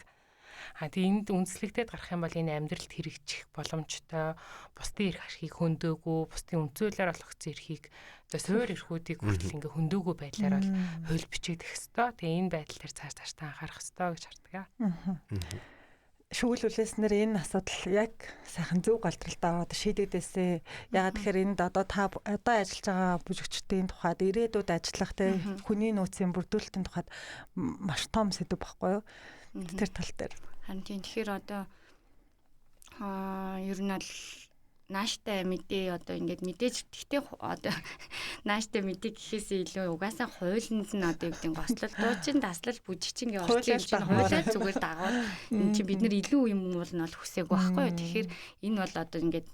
Тэгээ энд үндэслэгдээд гарах юм бол энэ амьдралд хэрэгжих боломжтой, бусдын эрх ашигыг хөндөөгүй, бусдын үндсүүлээр олгогдсон эрхийг одоо суур эрхүүдийг хүртэл ингээ хөндөөгүй байдлаар бол хууль бичигдэх ёстой. Тэгээ энэ байдал дээр цааш цаашдаа анхаарах ёстой гэж хардаг. Шүүлүүлээснээр энэ асуудал яг сайхан зөв галдралд аваад шийдэгдээсээ. Ягаад тэгэхээр энд одоо та одоо ажиллаж байгаа бүжигчдийн тухайд ирээдүйд ажиллах те хүний нөөцийн бүрдүүлэлтийн тухайд маш том сэдв баггүй юу? Тэр тал дээр. Харин тийм тэгэхээр одоо ер нь бол нааштай мэдээ одоо ингээд мэдээж гэхдээ одоо нааштай мэдээ гэхээсээ илүү угаасаа хуулинд нь одоо юу гэдэг нь гоцлол дуучин таслал бүжигчин гэж орсон юм чинь хуулиар зүгээр дагуул энэ чинь бид нар илүү юм бол нь бол хүсээгүй байхгүй юу. Тэгэхээр энэ бол одоо ингээд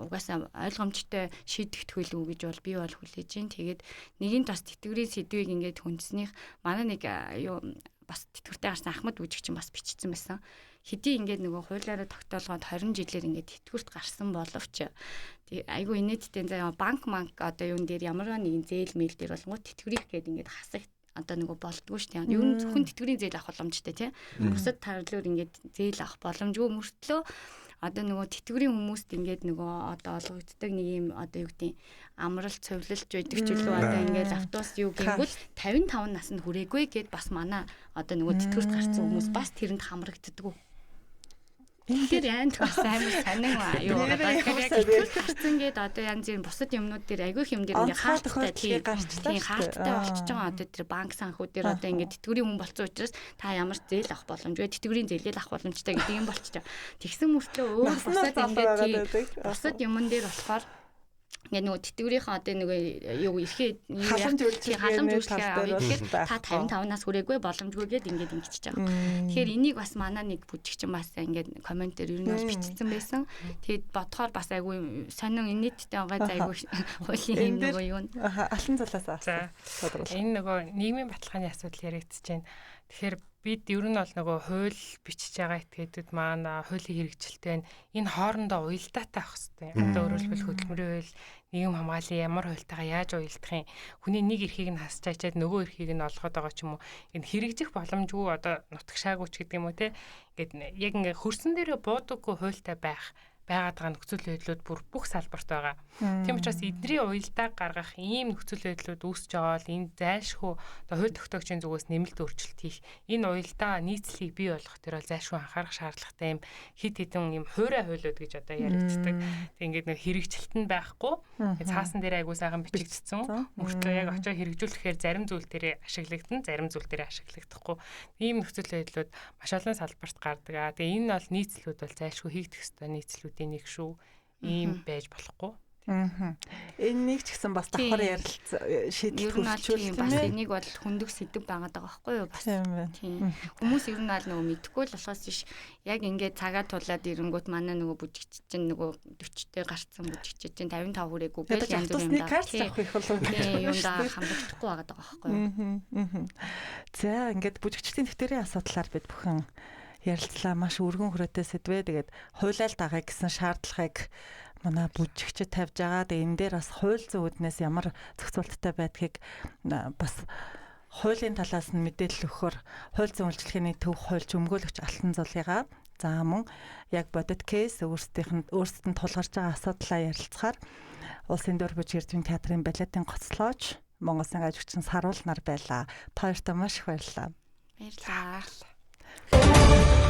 угаасаа ойлгомжтой шийдэгдэх үү гэж бол би бол хүлээж байна. Тэгээд нэгэнт бас тэтгэврийн сэдвийг ингээд хүндснийх манай нэг юу бас тэтгэвртэй гарсан Ахмад бүжигчин бас бичсэн байсан. Хэдий ингээд нөгөө хуулиараа тогтоолгоод 20 жилээр ингээд тэтгэврт гарсан боловч тэг айгүй инээдтэй заяа банк одоо юун дээр ямар нэгэн зээл мэйл дээр болонгууд тэтгэврих гээд ингээд хасах одоо нөгөө болдгоо шүү дээ. Ер нь зөвхөн тэтгэврийн зээл авах боломжтой тий. Бусад тарлуур ингээд зээл авах боломжгүй мөртлөө одоо нөгөө тэтгэврийн хүмүүст ингээд нөгөө одоо олгогддог нэг юм одоо юу гэдэг амралт цовлолж байдаг ч үлээ одоо ингээд автобус юу гэнгүүт 55 наснд хүрээгүй гэд бас манай одоо нөгөө тэтгэврт гарсан хүмүүс бас тэрэнд хамрагддаггүй. Энэ дээр анд бас амар сонин юу байгаа. Тэгэхээр яг тэтгэврт гарсан гээд одоо янз бүрийн бусад юмнууд дээр айгүй их юм дээр ингээ хаалттай тийм хаалттай болчихж байгаа. Одоо тэр банк санхүү дээр одоо ингээ тэтгэврийн хүн болсон учраас та ямар ч зээл авах боломжгүй, тэтгэврийн зээлэл авах боломжтой гэдэг юм болчихж байгаа. Тэгсэн мөртлөө өөр бусад ингээ бусад юмн дээр болохоор ингээ нөгөө тэтгэврийнхээ одоо нөгөө юу эрхээ халамж үйлчилгээ авъя гэхээр та 55-наас хүрээгүй боломжгүй гээд ингээд ингэчихэж байгаа. Тэгэхээр энийг бас манай нэг бүжигчин бас ингээд коммент дээр ер нь бол бичсэн байсан. Тэгээд бодохоор бас айгүй сонин инээдтэй байгаа айгүй хуулийн юм нөгөө юу. Алтан зулаас авсан. Энэ нөгөө нийгмийн баталгааны асуудал яригдчихэж байна. Тэгэхээр бид ер нь бол нөгөө хууль бичиж байгаа этгээдүүд маань хуулийн хэрэгжилтэй нь энэ хоорондоо уялдаатай байх хэрэгтэй. Одоо өөрөлдвөл хөдөлмөрийн хууль, нийгэм хамгааллын ямар хуультайгаа яаж уялдах юм? Хүний нэг эрхийг нь хасчаачаад нөгөө эрхийг нь олгоод байгаа ч юм уу. Энэ хэрэгжих боломжгүй одоо нутагшаагүй ч гэдэг юм уу те. Ингээд яг ингээ хөрсөн дээрээ буудаггүй хуультай байх байгаад байгаа нөхцөл байдлууд бүр бүх салбарт байгаа. Тийм учраас эдний уялдаа гаргах ийм нөхцөл байдлууд үүсэж байгаа бол энэ зайлшгүй одоо хууль тогтоогчийн зүгээс нэмэлт өөрчлөлт хийх, энэ уялдаа нийцлийг бий болгох тэр бол зайлшгүй анхаарах шаардлагатай юм хит хитэн юм хуурай хуулиуд гэж одоо яригддаг. Тэг ингээд нэг хэрэгжилт нь байхгүй. Цаасан дээр айгуу сайхан бичигдсэн. Мөртлөө яг очоо хэрэгжүүлэхээр зарим зүйл дээр ашиглагдана, зарим зүйл дээр ашиглагдахгүй. Ийм нөхцөл байдлууд маш олон салбарт гардаг. Тэгээ энэ бол нийцлүүд бол зайлшгүй хийгдэх ёстой нийцлүүдийн нэг шүү. Ийм байж болохгүй. Энэ нэг ч гэсэн бас давхар ярилц шийдэл хүрчүүл тийм бас энийг бол хөндөх сэдв байгаад байгаа байхгүй юу бас. Тийм. Хүмүүс ер нь аль нөгөө мэдэхгүй л болохоос биш яг ингээд цагаа тулаад ирэнгүүт манай нөгөө бүжигч чинь нөгөө 40-тэй гарцсан бүжигч чинь 55 хүрээгүй гэж янз бүр юм даа. Тийм юм даа хамрагдахгүй байгаад байгаа байхгүй юу. За ингээд бүжигчдийн дэвтэрийн асуудлаар бид бүхэн ярилцлаа, маш өргөн хүрээтэй сэдвээ. Тэгээд хуулиал дагая гэсэн шаардлагыг манай бүжигчид тавьж байгаа. Тэгээд энэ дээр бас хууль зүйн үүднээс ямар зохицуулттай байдгийг бас хуулийн талаас нь мэдээлэл өгөхөөр хууль зүйн үйлчилгээний төв хуульч өмгөөлөгч Алтан зулыгаа за мөн яг бодит кейс өөрсдөд нь тулгарч байгаа асуудлаа ярилцахаар Улсын дур бүжиг эрдмийн театрын балетын гоцлооч Монгол Сын гажигчин Саруул нар байлаа. Та хоёртоо маш их баярлалаа. Баярлалаа.